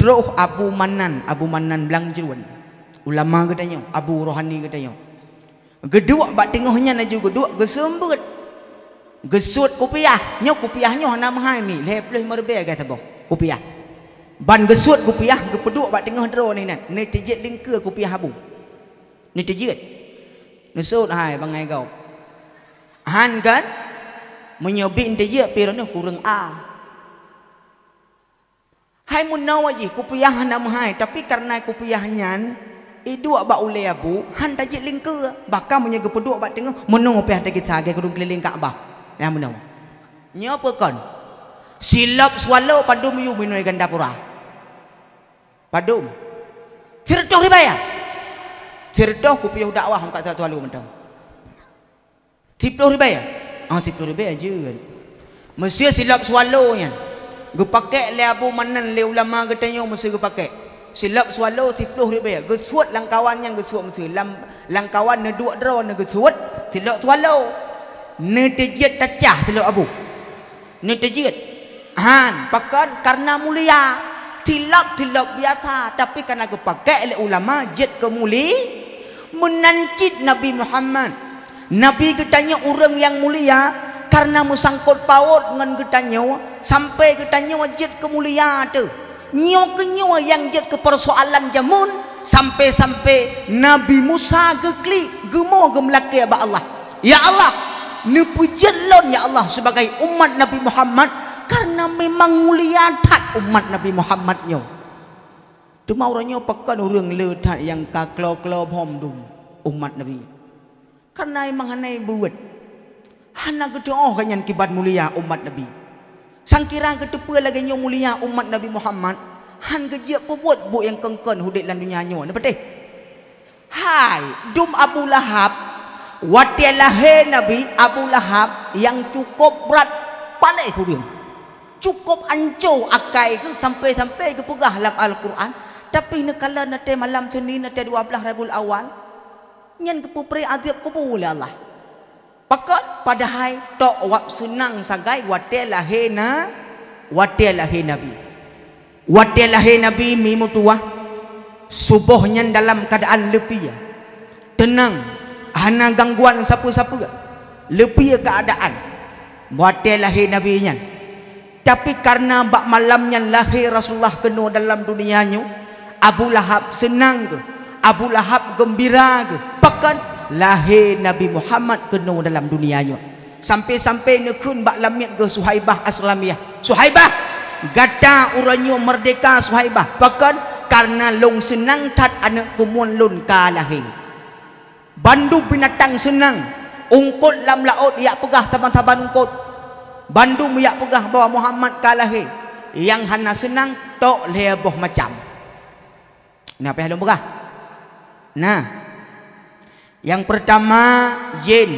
troh Abu Manan, Abu Manan Blang Jruen, ulama geutanyoe, abu rohani geutanyoe, geuduek bak teungoh nyan laju geuduek geuseumeubeuet, geusuet kupiah. Nyoe kupiah nyoe hana meuhai mi, lhée ploh limong ribée saboh kupiah. Ban geusuet kupiah geupeuduek bak teungoh droe nyan, neuteujiet lingkeue kupiah abu. Neuteujiet. Neusot hai bangai gob. Han kan? Meunyoe bit neuteujiet pi ronoh kureueng a. Hai meunoe jih kupiah hana meuhai, tapi kareuna kupiah nyan iduek bak ulée abu, han tajiet lingkeue. Bahkan meunyoe geupeuduek bak teungoh, meunoe piah tagisa lagée keudong keulileng Ka'bah. Nyang meunoe. Nyoe peue kon? Silop swallow padum yue meunoe Gandapura. Padum? Sireutôh ribée ya? Sireutôh kupiah dakwah meukat siratoh lalu mantong. Siploh ribée ya? Ah, siploh ribée ya jeuet. Meuseu silop swallow nyan. Geupakék lé Abu Manan lé ulama geutanyoe meuseu geupakék. Silop swallow siploh ribée ya. Geusuet lam kawan nyan geusuet meuseu. Lam, lam kawan neuduek droe neugeusuet silop swallow. Neuteujiet tacah silop abu. Neuteujiet. Han, pakon? Kareuna mulia. Silop-silop biasa, tapi kareuna geupakék lé ulama jeuet keu muli-, meunan cit Nabi Muhammad. Nabi geutanyoe ureuëng nyang mulia, kareuna meusangkot paut ngon geutanyoe, sampai geutanyoe jeuet keu mulia teuh. Nyoe keuh nyoe nyang jeuet keu peusoalan jameun, sampai-sampai Nabi Musa geuklik, geumo geumeulakée bak Allah. Ya Allah, neupeujeuet lôn, ya Allah, sibagai umat Nabi Muhammad, kareuna memang mulia that umat Nabi Muhammad nyoe. Teuma uroe nyoe pakon ureuëng le that nyang ka klo-klo bhom dum umat Nabi. Kareuna memang hana buet. Hana geuteuôh geuh nyan kiban mulia umat Nabi. Sangkira geuteupeue lagée nyoe mulia umat Nabi Muhammad, han geujeuet peubuet buet nyang kon-kon udeb lam donya nyoe. Neupatéh? Hai, dum Abu Lahab, watée lahé Nabi, Abu Lahab nyang cukôp brat paléh ureuëng. Cukôp anco akai geuh sampai-sampai geupeugah lam Al-Qur'an, tapi neukalon watée malam Senin, watée dua blaih Rabiul Awal, nyan geupeupreh azab kubur lé Allah. Pakon? Padahai tok wab seunang sagai watée lahé na, watée lahé Nabi. Watée lahé Nabi mi meutuwah, suboh nyan dalam keuadaan leupie, teunang, hana gangguan sapeue-sapeue, leupie keuadaan watée lahé Nabi nyan. Tapi kareuna bak malam nyan lahé Rasulullah keunoe dalam dunia nyoe, Abu Lahab seunang geuh, Abu Lahab geumbira geuh. Pakon? Lahé Nabi Muhammad keunoe dalam dunia nyoe. Sampai-sampai neukheun bak lamiet geuh Suhaibah Aslamiyah, "Suhaibah, gata uroe nyoe meurdeka, Suhaibah. Pakon? Kareuna lôn seunang that aneuëk keumuen lôn ka lahé." Bandum binatang seunang, ungkot lam laôt jak peugah saban-saban ungkot. Bandum jak peugah bahwa Muhammad ka lahé. Nyang hana seunang tok lhée boh macam. Na payah lôn peugah? Nah, nyang peurtama jén,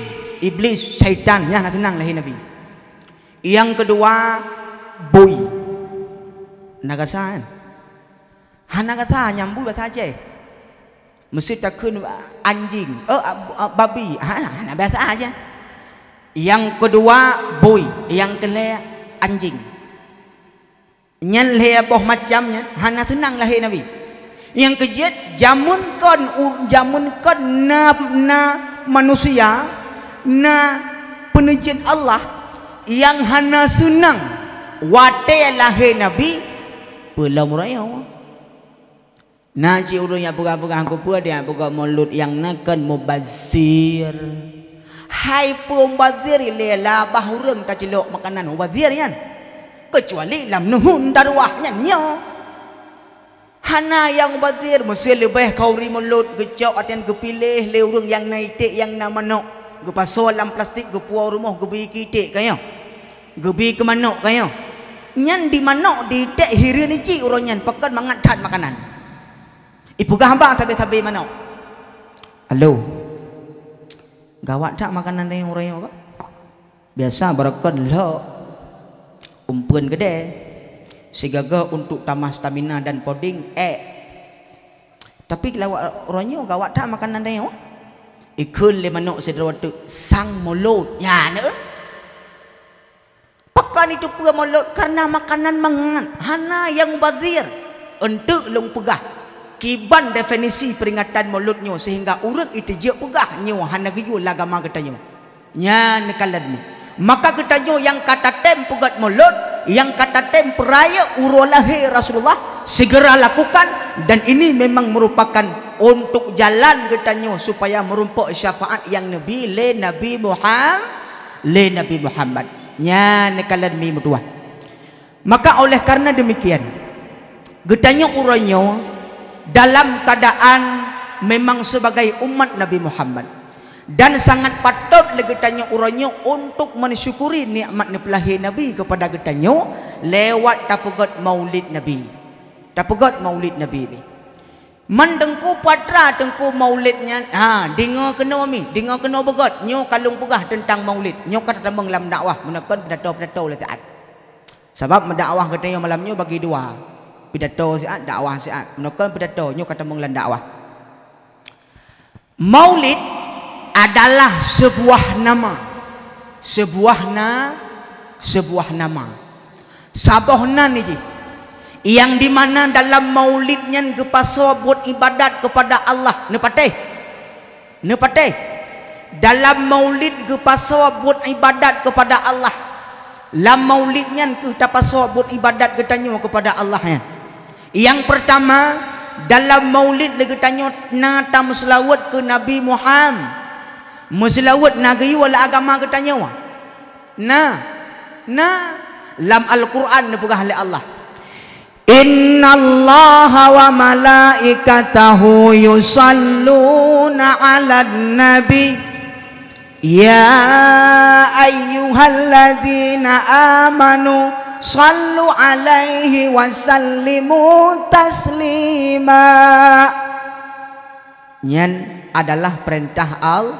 iblis, syaitan, nyan hana seunang lahé Nabi. Nyang keudua bui. Na gasa kan? Hana gasa nyang bui basa Aceh. Meuseu takheun anjing, eh, ab-, ab-, babi, hana, hana biasa aja. Nyang keudua bui, nyang keulhée anjing. Nyan lhée boh macam nyan hana seunang lahé Nabi. Nyang keujeuet, jameun kon u-, jameun kon na, na manusia, na peuneujeuet Allah nyang hana seunang watée lahé Nabi, peulom uroe nyoe. Na cit ureuëng nyang peugah-peugah keu peue, nyang peugah mulod nyang na kon mubazir. Hai peue mubazir, ilée labah ureuëng tacilok makanan mubazir nyan. Keucuali lam nuhun daruah nyan nyoe. Hana nyang mubazir, meusé leubeh khauri mulod geucok ateueh geupiléh lé ureuëng nyang na iték nyang na manok, geupasoe lam plastik geupuwoe rumoh geubri keu iték ka nyoe. Geubri keu manok ka nyoe. Nyan di manok di iték hireuen jih uroe nyan pakon mangat that makanan. Ipeugah haba sabe-sabe manok. Halo. Gawat that makanan tanyoe uroe nyoe ka? Biasa beureukat lhok, umpeuen keudè, sigaga untuk tamah stamina dan poding, ék. Tapi lawak uroe nyoe gawat that makanan tanyoe. Ikheun lé manok sidroe teuk sang mulod. Nyan, eh. Pakon itu peue mulod? Karena makanan mangat, hana nyang mubazir. Eunteuk lôn peugah, kiban definisi peringatan mulod nyoe sehingga ureuëng itu jeuet peugah nyoe hana geuyue lam agama geutanyoe. Nyan neukalon nyoe. Maka geutanyoe nyang ka tatem peugét mulod, nyang ka tatem peurayeuk uroe lahé Rasulullah, segera lakukan, dan ini memang merupakan untuk jalan geutanyoe supaya meurumpok syafaat nyang neubi lé Nabi Muham-, lé Nabi Muhammad. Nyan neukalon mi meutuah. Maka oleh karena demikian, geutanyoe uroe nyoe dalam keadaan memang sebagai umat Nabi Muhammad, dan sangat patôt lé geutanyoe uroe nyoe untuk mensyukuri nikmat neupeulahé Nabi kepada geutanyoe lewat tapeugét Maulid Nabi. Tapeugét Maulid Nabi ni. Man Teungku peue atra Teungku Maulid nyan, ha, deungoe keunoe mi, deungoe keunoe beugét, nyoe ka lôn peugah teuntang Maulid, nyoe ka tatamong lam dakwah, meunoe kon pidato-pidato lé siat. Sabab meudakwah geutanyoe malam nyoe bagi dua, pidato siat, dakwah siat, meunoe kon pidato, nyoe ka tamong lam dakwah. Maulid adalah sebuah nama, sebuah na-, sebuah nama. Saboh nan jih, nyang dimana dalam Maulid nyan geupasoe buet ibadat kepada Allah. Neupatéh? Neupatéh? Dalam Maulid geupasoe buet ibadat kepada Allah. Lam Maulid nyan keuh tapasoe buet ibadat geutanyoe kepada Allah nyan. Nyang peurtama, dalam Maulid lé geutanyoe na tameuseulaweuet keu Nabi Muham-, meuseulaweuet na geuyue lam agama geutanyoe. Na, na, lam Al-Qur'an neupeugah lé Allah, "Innallaha wa malaikatahu yusalluna 'alan nabi, ya ayyuhalladzina amanu sallu 'alaihi wa sallimu taslima." Nyan adalah peurintah Al-,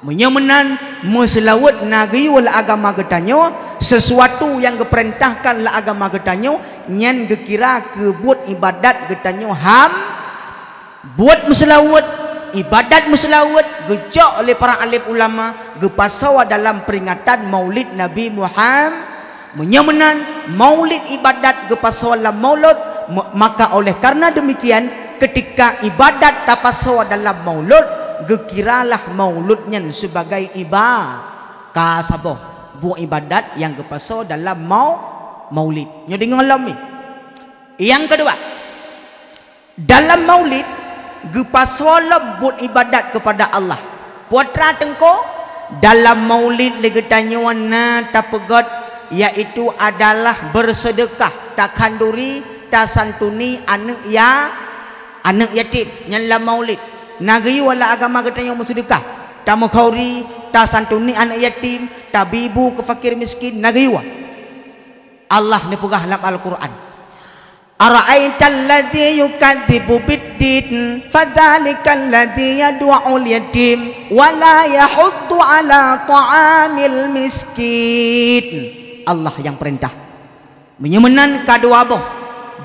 meunyoe meunan meuseulaweuet na geuyue lam agama geutanyoe, sesuatu nyang geupeurintahkan lam agama geutanyoe, nyan geukira keu buet ibadat geutanyoe ham-, buet meuseulaweuet, ibadat meuseulaweuet, geucok lé para alim ulama, geupasoe dalam peringatan Maulid Nabi Muham-, Meunyoe meunan, maulid ibadat geupasoe lam maulud, me-, maka oleh karena demikian, ketika ibadat tapasoe dalam maulud, geukiralah maulud nyan sebagai iba-, ka saboh buet ibadat nyang geupasoe dalam mau-, maulid. Nyoe deungoe lom ni. Nyang keudua, dalam maulid, geupasoe lom buet ibadat keupada Allah. Peue atra Teungku? Dalam maulid lé geutanyoe na tapeugét, yaitu adalah beuseudeukah, takhanduri, tasantuni aneuëk ya-, aneuëk yatim. Nyan lam maulid. Na geuyue lam agama geutanyoe meuseudeukah, tameukhuri, tasantuni aneuëk yatim, tabi bu keu fakir miskin, na geuyue. Allah neupeugah lam Al-Qur'an, "Ara'aital ladzi yukadzibu biddin, fadzalikal ladzi yadu'ul yatim, wa la yahuddu 'ala ta'amil miskin." Allah nyang peurintah. Meunyoe meunan ka dua boh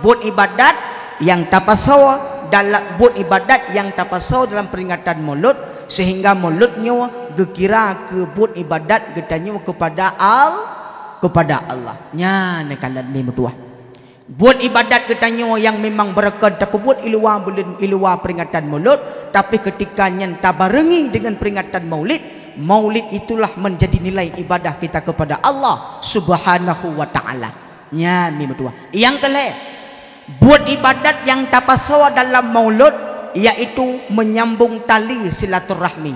buet ibadat nyang tapasoe dalam, buet ibadat nyang tapasoe dalam peuringatan maulud, seuhingga maulud nyoe geukira keu buet ibadat geutanyoe keupada Al-, keupada Allah. Nyan neukalon lé meutuah. Buet ibadat geutanyoe nyang memang beureukat tapeubuet i luwa buleuen, i luwa peuringatan maulud, tapi keutika nyan tabareungi deungon peuringatan maulid, maulid itulah menjadi nilai ibadah kita kepada Allah Subhanahu wa Ta'ala. Nyan mi meutuah. Nyang keu lhée, Buet ibadat nyang tapasoe dalam maulud, yaitu menyambung tali silaturahmi.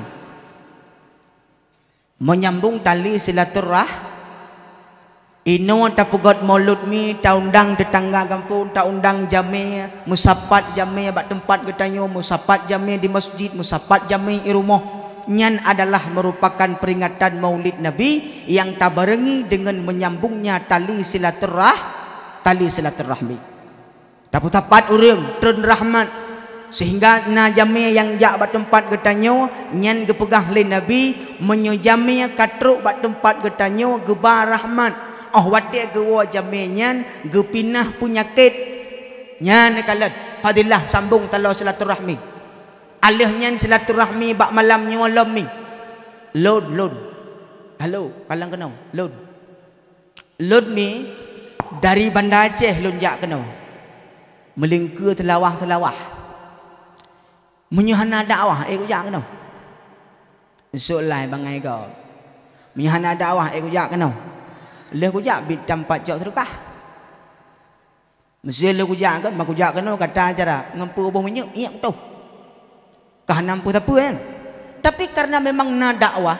Menyambung tali silaturah-, inoe tapeugét maulud mi, taundang teutangga gampông, taundang jamé, meusapat jamé bak teumpat geutanyoe, meusapat jamé di masjid, meusapat jamé i rumoh. Nyan adalah merupakan peringatan Maulid Nabi nyang tabarengi deungon menyambungnya tali silaturah-, tali silaturahmi. Tapeusapat ureuëng treun rahmat, sehingga na jamé nyang jak bak teumpat geutanyoe, nyan geupeugah lé Nabi, meunyoe jamé ka trok bak teumpat geutanyoe geuba rahmat, óh watée geuwoe jamé nyan geupinah peunyakét. Nyan neukalon fadilah sambong taloe silaturahmi. Aleuh nyan silaturahmi bak malam nyoe lom mi. Lôn, lôn. Halo, kalon keunoe, lôn. Lôn mi dari Banda Aceh lôn jak keunoe. Meulingkeue seulawah-seulawah. Meunyoe hana dakwah, ék kujak keunoe. Eusok lai bangai gob. Meunyoe hana dakwah, ék kujak keunoe. Lheueh kujak biet tampat cok seudeukah. Meusé lheueh kujak kan, ma kujak keunoe kata cara ngon peu boh minyeuk, iék beutôi. Ka hana peue-sapeue nyan. Tapi karena memang na dakwah,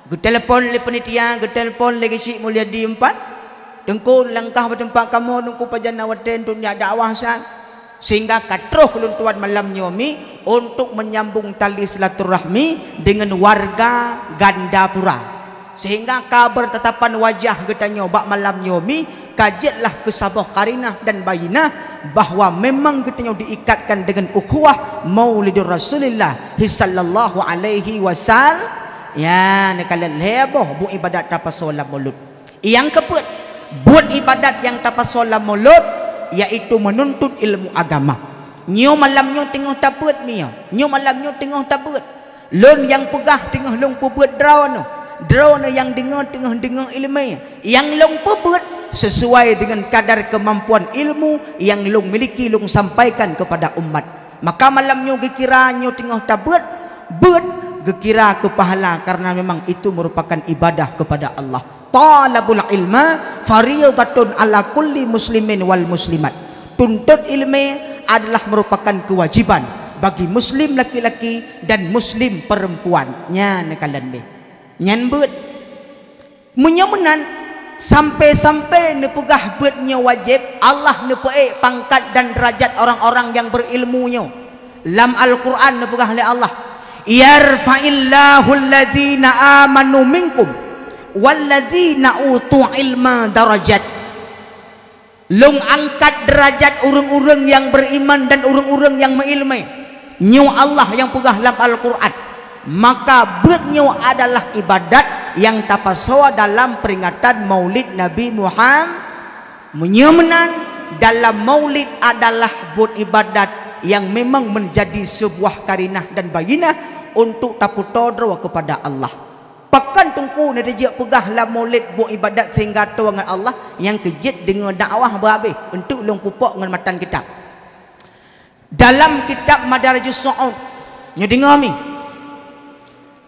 geutelepon lé panitia, geutelepon lé Geuchik Mulyadi empat, "Teungku, langkah bak teumpat kamoe, Teungku, pajan na watée untuk jak dakwah, Ustaz?" Sehingga ka troh lôn tuan malam nyoe mi untuk menyambung tali silaturahmi dengan warga Gandapura. Sehingga ka beurtatapan wajah geutanyoe bak malam nyoe mi, ka jeuet lah keu saboh karinah dan bayinah bahwa memang geutanyoe diikatkan dengan ukhuwah Maulidur Rasulillah sallallahu alaihi wasal-, ya, neukalon lhée boh buet ibadat tapasoe lam maulud. Nyang keupeuet, buet ibadat nyang tapasoe lam maulud, yaitu menuntut ilmu agama. Nyoe malam nyoe teungoh tabeuet mi nyoe, nyoe malam nyoe teungoh tabeuet. Lôn nyang peugah teungoh lôn peubeuet droeneuh, droeneuh nyang deungoe teungoh deungoe iéleumé. Nyang lôn peubeuet sesuai dengan kadar kemampuan ilmu nyang lôn miliki lôn sampaikan kepada umat. Maka malam nyoe geukira nyoe teungoh tabeuet, beuet geukira keu pahala karena memang itu merupakan ibadah kepada Allah. Talabul ilma fariidatun ala kulli muslimin wal muslimat. Tuntut ilmu adalah merupakan kewajiban bagi muslim laki-laki dan muslim perempuan. Nyan neukalon deh. Nyan beuet. Meunyoe meunan, sampai-sampai neupeugah beuet nyoe wajéb, Allah neupeuék pangkat dan derajat orang-orang nyang beurilmu nyoe. Lam Al-Qur'an neupeugah lé Allah, "Yarfa'illahu alladzina amanu minkum walladzina utul ilma darajat." Lôn angkat derajat ureuëng-ureuëng nyang beriman dan ureuëng-ureuëng nyang meuiéleumé. Nyoe Allah nyang peugah lam Al-Qur'an. Maka beuet nyoe adalah ibadat nyang tapasoe dalam peringatan Maulid Nabi Muhammad. Meunyoe meunan, dalam Maulid adalah buet ibadat nyang memang menjadi sebuah karinah dan bayinah untuk tapeutoe droe kepada Allah. Pakon Teungku neujak peugah lam Maulid buet ibadat sehingga toe ngon Allah, nyang keujeuet deungoe dakwah beuhabéh, untuk lôn pupok ngon matan kitab. Dalam kitab Madarajus Su'ud, nyoe deungoe mi.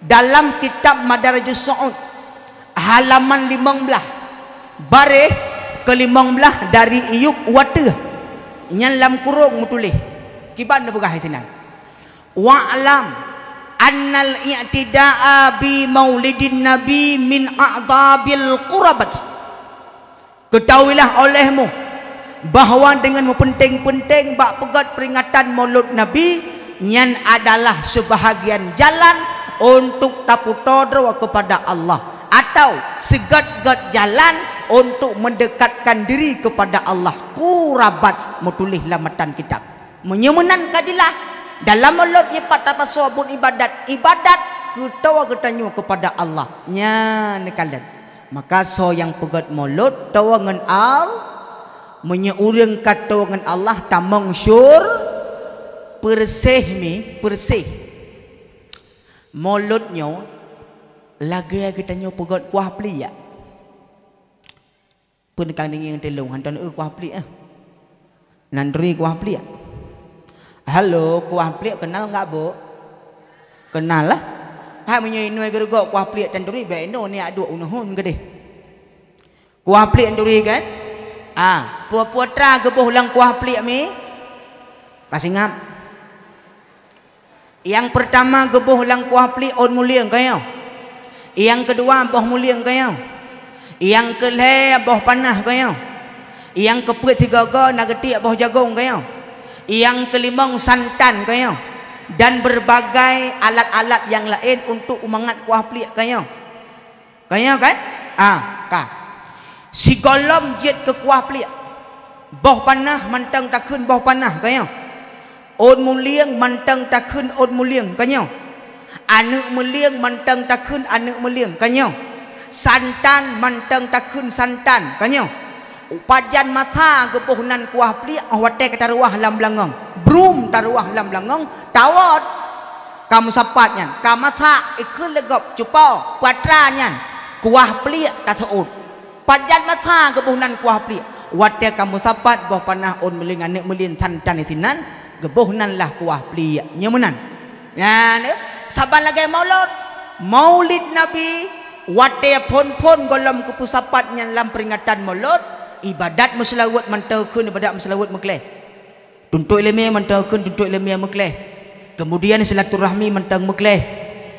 Dalam kitab Madarajus Su'ud, halaman limong blaih, baréh keulimong blaih dari iyup u ateueh, nyan lam kurong meutuléh. Kiban neupeugah sinan. Wa'lam annal i'tida'a bi maulidin nabi min a'dhabil qurabat. Ketahuilah olehmu bahwa dengan meupeunténg-peunteng bak peugét peringatan Maulud Nabi, nyan adalah seubahagian jalan untuk tapeutoe droe kepada Allah, atau seugét-gét jalan untuk mendekatkan diri kepada Allah. Qurabat meutuléh lam matan kitab. Meunyoe meunan ka jeulaih, dalam Maulud nyoe pat tapasoe buet ibadat, ibadat keu toe geutanyoe kepada Allah. Nyan neukalon. Maka soe nyang peugét Maulud toe ngon Al-, meunyoe ureuëng ka toe ngon Allah tamong syur-, peureséh mi, peureséh. Maulud nyoe lagée geutanyoe peugét kuah pliek. Peue kang deungoe teulông, hantom eu kuah pliek, eh. Nan turi kuah pliek. Halo, kuah pliek kenal enggak, Bu? Kenal lah. Hai meunyoe inong geureugoe kuah pliek tan turi, bèk inong neujak duek u nuhun keudeh. Kuah pliek tan turi kan? Ha, peue-peue atra geuboh lam kuah pliek mi? Ka singap. Nyang peurtama geuboh lam kuah pliek ôn mulieng, ka nyoe. Nyang keudua boh mulieng, ka nyoe. Nyang keulhèe boh panah, ka nyoe. Nyang keupeuet sigoe-goe na geutiek boh jagong, ka nyoe. Nyang keulimong santan, ka nyoe. Dan berbagai alat-alat nyang laén untuk mangat kuah pliek, ka nyoe. Ka nyoe kan? Ah, ka. Sigohlom jeuet keu kuah pliek. Boh panah mantong takheun boh panah, ka nyoe. Ôn mulieng mantong takheun ôn mulieng, ka nyoe. Aneuk mulieng mantong takheun aneuk mulieng, ka nyoe. Santan mantong takheun santan, ka nyoe. Pajan masa geuboh nan kuah pliek, 'oh watèe ka taruwah lam beulangong. Brum taruwah lam beulangong, tawöt. Ka meusapat nyan, ka masak, ikheun lé gob, cupo, peue atra nyan, kuah pliek taseuôt. Pajan masa geuboh nan kuah pliek? Watèe ka meusapat boh panah ôn mulieng aneuk mulieng santan disinan, geuboh nan lah kuah pliek. Nyoe meunan. Nyan, eh, saban lagèe maulud. Maulid Nabi, watèe phôn-phôn gohlom geupeusapat nyan lam peuringatan maulud, ibadat meuseulaweuet mantong kheun ibadat meuseulaweuet meukleh. Tuntot ileumèe mantong kheun tuntot ileumèe meukleh. Kemudian silaturahmi mantong meukleh.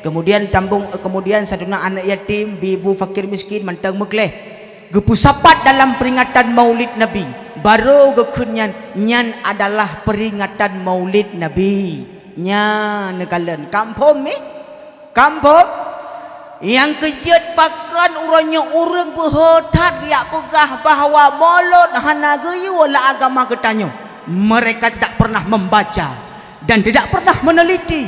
Kemudian tambong, kemudian santunan aneuk yatim, bi ibu fakir miskin mantong meukleh. Geupeusapat dalam peuringatan Maulid Nabi. Barô geukheun nyan, nyan adalah peuringatan Maulid Nabi. Nyan neukalon. Ka muphom mi? Ka muphom? Nyang keujeuet pakon uroe nyoe ureueng beuhe that geujak peugah bahwa maulud hana geuyue lam agama geutanyoe. Mereka tidak pernah membaca dan tidak pernah meneliti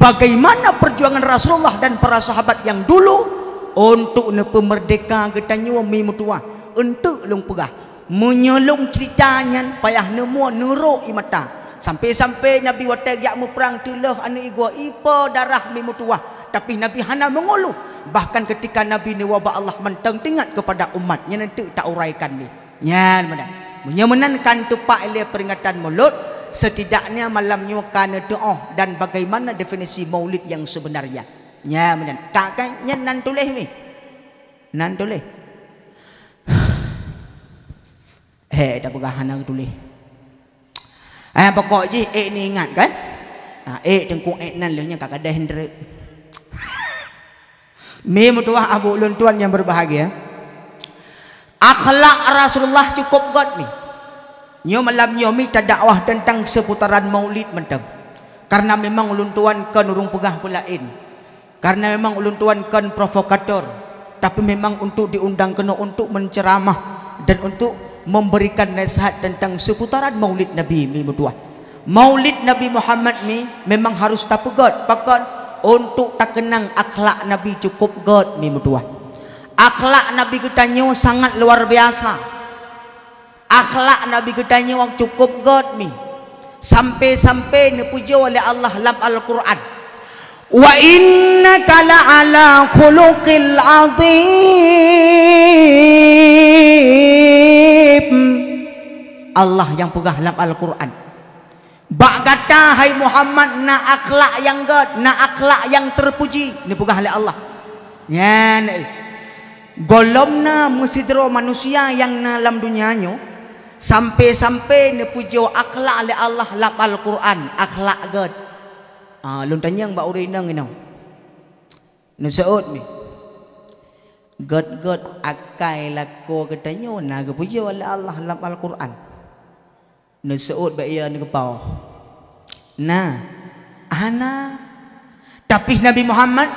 bagaimana perjuangan Rasulullah dan para sahabat yang dulu untuk neupeumeurdeka geutanyoe mi meutuwah. Eunteuk lôn peugah, meunyoe lôn ceurita nyan payah neumua neurok ie mata. Sampai-sampai Nabi watèe geujak meuprang teulheueh aneuk igoe ipo darah mi meutuwah, tapi Nabi hana meungeuluh. Bahkan ketika Nabi neuwoe bak Allah mantong teuingat kepada umat, nyan eunteuk tauraikan lé. Nyan meunan. Meunyoe meunan ka neuteupak ilèe peuringatan maulud, setidaknya malam nyoe ka neuteu'oh dan bagaimana definisi maulid yang sebenarnya. Nyan meunan. Ka, ka nyan nan tuléh mi. Nan tuléh. Hé, tapeugah hana geutuléh. Eh, pokok jih ék ni ingat kan? Ha, ék teungku ék nan lheueh nyan ka gadeh ndreuk. Mi meutuwah abu ulôn tuan yang berbahagia. Akhlak Rasulullah cukup göt mi. Nyoe malam nyoe mi tadakwah tentang seputaran maulid mantong. Karena memang ulôn tuan kon ureueng peugah peulaén. Karena memang ulôn tuan kon provokator, tapi memang untuk diundang keunoe untuk menceramah dan untuk memberikan nasihat tentang seputaran Maulid Nabi mi meutuwah. Maulid Nabi Muhammad mi memang harus tapeugöt, pakon? Untuk takeunang akhlak Nabi cukup göt mi meutuwah. Akhlak Nabi geutanyoe sangat luar biasa. Akhlak Nabi geutanyoe cukup göt mi, sampai-sampai neupujoe lé Allah lam Al-Qur'an, "Wa innaka la'ala khuluqil azim." Allah nyang peugah lam Al-Qur'an, "Bak gata, hai Muhammad, na akhlak nyang göt, na akhlak nyang teupuji," neupeugah lé Allah. Nyan, eh, gohlom na meusidroe manusia nyang na lam donya nyoe, sampai-sampai neupujoe akhlak lé Allah lam Al-Qur'an, akhlak göt. Ah, lôn tanyong bak ureueng inong inoe. Neuseuôt mi. Göt-göt akai lakoe geutanyoe na geupujoe lé Allah lam Al-Qur'an. Neuseuôt bak ie neugeupao. Na, hana. Tapi Nabi Muhammad,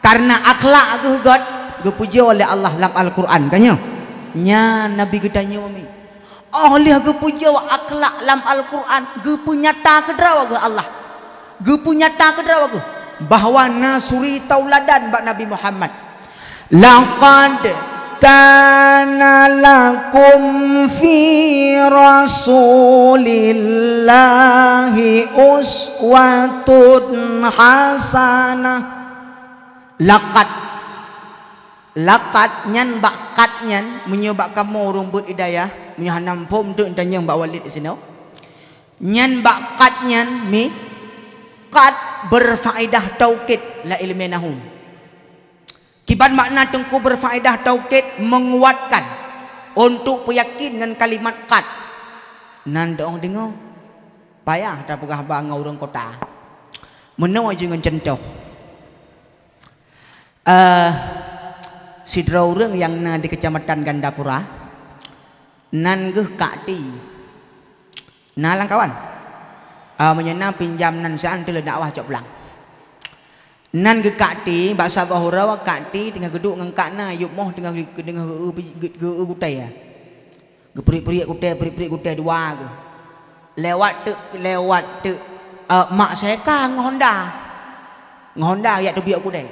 karena akhlak geuh göt, geupujoe lé Allah lam Al-Qur'an, ka nyoe? Nyan Nabi geutanyoe mi. Oh lheueh geupujoe akhlak lam Al-Qur'an, geupeunyata keudroe geuh Allah. Geupeunyata keudroe geuh bahwa na suri tauladan bak Nabi Muhammad. "Laqad kana lakum fi Rasulillahi uswatun hasanah." Laqad. Laqad nyan bak qad nyan, meunyoe bak kamoe ureueng beuet hidayah, meunyoe hana muphom teuk tanyong bak Walid disinoe. Nyan bak qad nyan mi, qad berfaedah taukid lam ileumèe nahwu. Kiban makna teungku berfaedah taukid? Menguatkan. Untuk peuyakin ngon kalimat qad. Nan dong deungoe. Payah tapeugah ba ngon ureuëng kota. Meunoe jih ngon cuntoh. Eh, sidroe ureuëng nyang na di Kecamatan Gandapura, nan geuh Kak Ti. Na lamkawan? Ah, meunyoe na pinjam nan sian teuleuh dakwah cok pulang. Nan geuh Kak Ti, bak saboh uroe Kak Ti teungoh geuduek ngon Kak Na, yub moh teungoh geu-, teungoh geu-, geu-, geu-, gutèe. Geupriek-priek gutèe, priek-priek gutèe dua geuh. Lewat teuk, lewat teuk, eh, Mak Seka ngon Honda. Ngon Honda jak teubiet gutèe.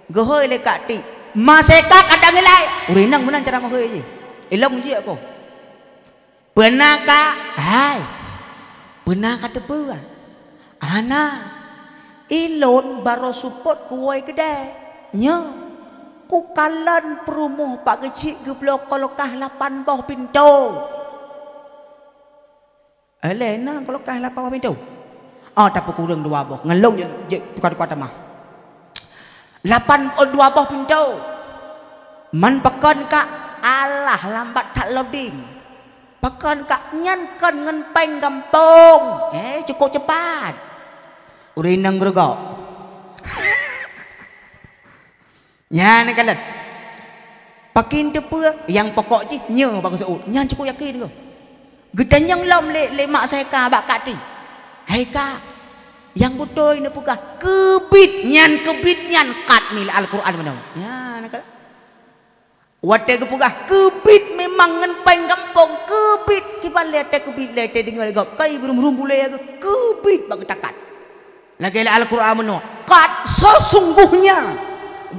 Geuhôi lé Kak Ti, "Mak Seka ka dang ilai." Ureuëng inong meunan cara meuhôi jih. Ilong jih ko. "Peue na, Kak?" "Hai, peue na ka teupeue?" "Hana, ilôn barô seupôt kuwoe keudè. Nyoe, kukalon peurumoh Pak Geuchik geubloe kulkas lapan boh pintoe." "Eh, lé na kulkas lapan boh pintoe?" "Oh, tapeukureueng dua boh. Ngon lôn jeuet, jeuet tuka-tuka tamah." "Lapan, oh, dua boh pintoe. Man pakon, Kak?" "Alah, lambat that loading." "Pakon, Kak?" "Nyan kon ngon péng gampông. Eh, cukup cepat." Ureuëng inong geurugok. Nyan kalon. Pakon teupeue, nyang pokok jih nyoe bak geuseuôt. Nyan cukup yakin geuh. Geutanyong lom lé, lé Mak Seka bak Kak Ti. "Hai Kak, nyang beutôi neupeugah keubiet nyan, keubiet nyan qad mi lam Al-Quran meunoe." Nyan kalon. Watèe geupeugah keubiet memang ngon péng gampông, keubiet kiban lé watèe keubiet lé watèe deungoe lé gob, kai beurum-rum bulèe geuh, keubiet bak geutakat. Lagèe lam Al-Quran meunoe, "Qad, sesungguhnya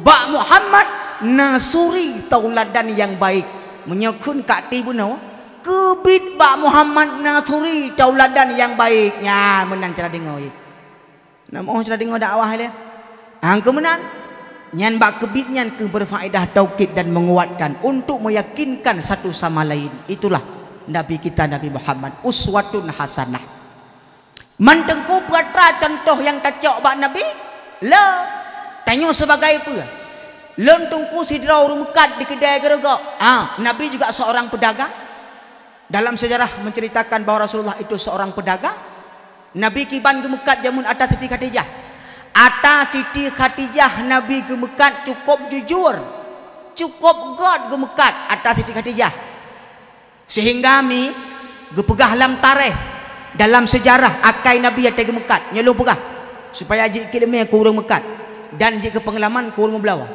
bak Muhammad na suri tauladan nyang baik." Meunyoe kheun Kak Ti bunoe, "Keubiet bak Muhammad na suri tauladan nyang baik." Nyan meunan cara deungoe. Nyan meunan cara deungoe dakwah lé. Nyang keumeunan, nyan bak keubiet nyan keuh berfaedah taukid dan menguatkan untuk meyakinkan satu sama lain. Itulah Nabi kita Nabi Muhammad, uswatun hasanah. Man Teungku peue atra cuntoh nyang tacok bak Nabi? Lé, tanyoe sibagai peue? Lôn Teungku sidroe ureuëng meukat di keudè geurugok. Ah, Nabi juga seorang pedagang. Dalam sejarah menceritakan bahwa Rasulullah itu seorang pedagang. Nabi kiban geumeukat jameun ata Siti Khadijah. Ata Siti Khadijah Nabi geumeukat cukup jujur. Cukup göt geumeukat ata Siti Khadijah. Sehingga mi geupeugah lam tarikh, dalam sejarah akai Nabi watèe geumeukat, nyoe lôn peugah, supaya jeuet keu ileumèe keu ureuëng meukat dan jeuet keu peungalaman keu ureuëng meubloe.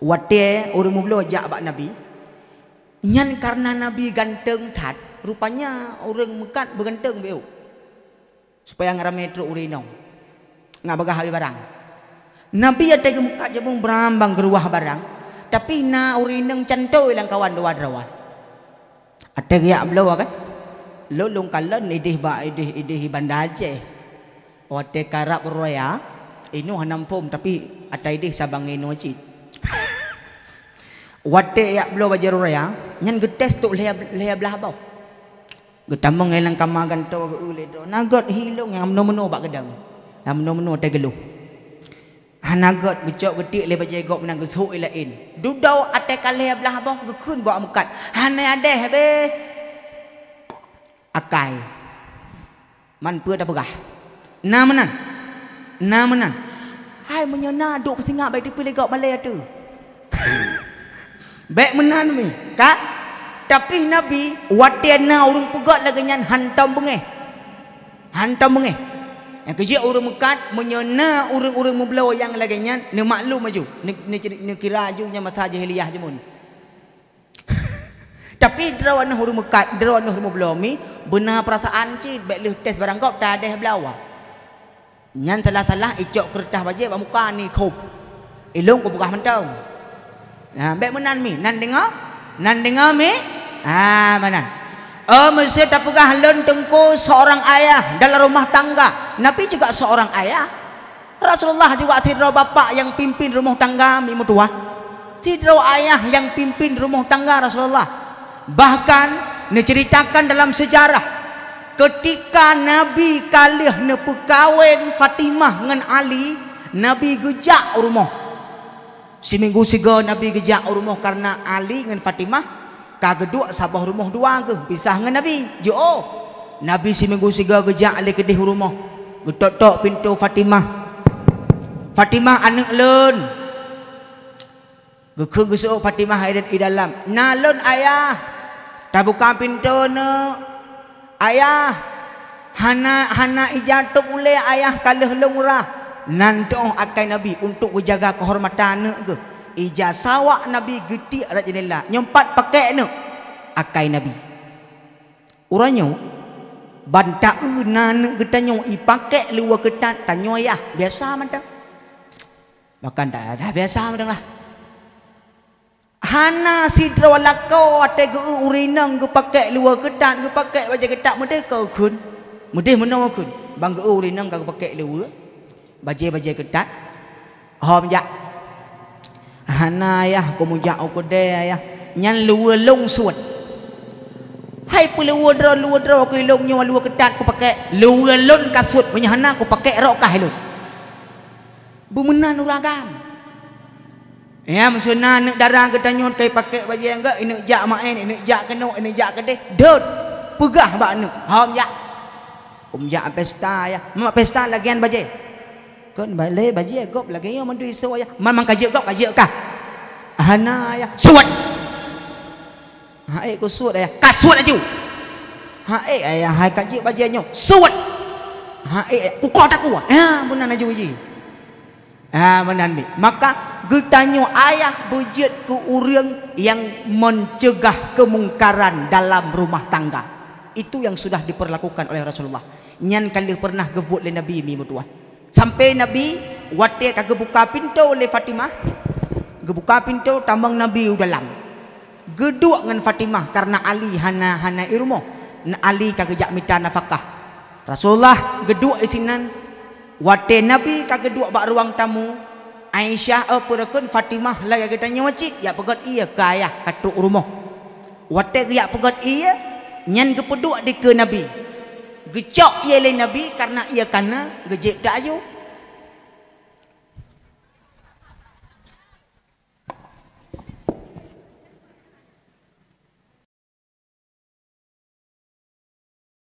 Watèe ureuëng meubloe jak bak Nabi, nyan kareuna Nabi ganteng that, rupanya ureuëng meukat beuganteung beu. Supaya ngon ramè trok ureuëng inong. Ngat bagah habéh barang. Nabi watèe geumeukat jameun beurambang geuruwah barang, tapi na ureuëng inong cantôi lam kawan dua droe. Watèe geujak bloe kan, lôn lôn kalon idéh bak idéh, idéh Banda Aceh. Watèe karab raya, inoe hana muphom, tapi ata idéh sabang inoe cit. Watèe jak bloe bajèe raya, nyan geutés trok lhèe, lhèe blah boh. Geutamong lé lam kama gantoe geu-eu lé droe. Na göt hi lôn nyang meunoe-meunoe bak geudong. Nyang meunoe-meunoe watèe geulôh. Hana göt geucok geutiek lé bajèe gob meunan geusôk i laén. Dudoe watèe ka lhèe blah boh geukheun bak meukat. Hana adèh beh. Akai. Man peue tapeugah? Na meunan. Na meunan. Hai meunyoe na duek peusingat bèk teupeue lé gob malèe ateueh. Bèk meunan mi, ka? Tapi Nabi, watèe na ureuëng peugöt lagèe nyan hantom beungèh. Hantom beungèh. Nyang keujeuet ureuëng meukat, meunyoe na ureuëng-ureuëng meubloe nyang lagèe nyan, neumaklum aju, neu-, neu-, neukira aju nyan masa jahiliyah jameun. Tapi droeneuh ureuëng meukat, droeneuh ureuëng meubloe mi, beuna peurasaan cit, bèk lheueh tés barang gob tadèh bloe. Nyan salah-salah icok keureutah bajèe bak muka ni khop. Ilôn kupeugah mantong. Ha, bèk meunan mi, nan deungoe? Nan deungoe mi? Ha, meunan. Oh, meusé tapeugah lôn Teungku seorang ayah dalam rumah tangga. Nabi juga seorang ayah. Rasulullah juga sidroe bapak nyang pimpin rumoh tangga mi meutuwah. Sidroe ayah nyang pimpin rumoh tangga Rasulullah. Bahkan neuceuritakan dalam seujarah, keutika Nabi ka lheueh neupeukawen Fatimah ngon Ali, Nabi geujak u rumoh. Siminggu sigoe Nabi geujak u rumoh kareuna Ali ngon Fatimah Ka geuduek saboh rumoh dua geuh, pisah ngon Nabi. Jiôh. Nabi siminggu sigoe geujak lé keudeh u rumoh. Geutok-tok pintoe Fatimah. "Fatimah, aneuëk lôn." Geukheun geuseuôt Fatimah i dalam. "Na lôn, Ayah." "Tabuka pintoe, Neuk." "Ayah, hana, hana ija tôb ulée, Ayah, ka lheueh lôn rhah." Nan teuôh akai Nabi untuk geujaga keuhormatan aneuëk geuh. Ija sawak Nabi geutiek rot jeundela. "Nyoe pat pakèk, Neuk." Akai Nabi. Uroe nyoe, ban taeu na aneuëk geutanyoe ipakèk luweue keutat, tanyoe yah, biasa mantong. Bahkan dah, dah biasa mantong lah. Hana sidroe lakoe watée geu-eu ureuëng inong geupakèk luweue keutat, geupakèk bajée keutat, meudeh keu kheun. Meudeh meunoe kheun. Ban geu-eu ureuëng inong ka geupakèk luweue, bajée-bajée keutat. "Hom jak." "Hana, Ayah, keu meujak u keudè, Ayah. Nyan luweue lôn suet." "Hai peue luweue droe, luweue droe keu lôn nyoe luweue keutat kupakèk?" "Luweue lôn ka suet, meunyoe hana kupakèk rot kah lôn." Beumeunan ureuëng agam. Ya, meuseu na aneuëk dara geutanyoe ka ipakèk bajée anggô, ineuëk jak maén, ineuëk jak keunoe, ineuëk jak keudeh, dot. Peugah bak aneuëk, "Hom jak." "Keu meujak pesta, Yah." "Mak pesta lagèe nyan bajée?" "Kon balée bajée gob lagèe nyoe mandum isoe, Yah." "Man, man ka jeuet gob, ka jeuet kah?" "Hana, Yah." "Suet!" "Hai, kusuet, Ayah." "Kasuet laju!" "Hai, Ayah, hai ka jeuet bajée nyoe." "Suet!" "Hai, Ayah, kukoh takue." Ya, meunan laju jih. Ah, meunan ni. Maka geutanyoe ayah beujeuet keu ureuëng nyang mencegah keumungkaran dalam rumah tangga. Itu yang sudah diperlakukan oleh Rasulullah. Nyan ka lheueh pernah geubuet lé Nabi mi meutuwah. Sampai Nabi watée ka geubuka pintoe lé Fatimah, geubuka pintoe tamong Nabi u dalam. Geuduek ngon Fatimah karena Ali hana, hana i rumoh. Na Ali ka geujak mita nafakah. Rasulullah geuduek isinan. Watée Nabi ka geuduek bak ruang tamu, Aisyah, eh, peureukeun Fatimah lagée geutanyoe cit, jak peugét ié keu ayah ka trok u rumoh. Watée geujak peugét ié, nyan geupeuduek dikeue Nabi. Geucok ié lé Nabi karena ié kana, geujép teuaju.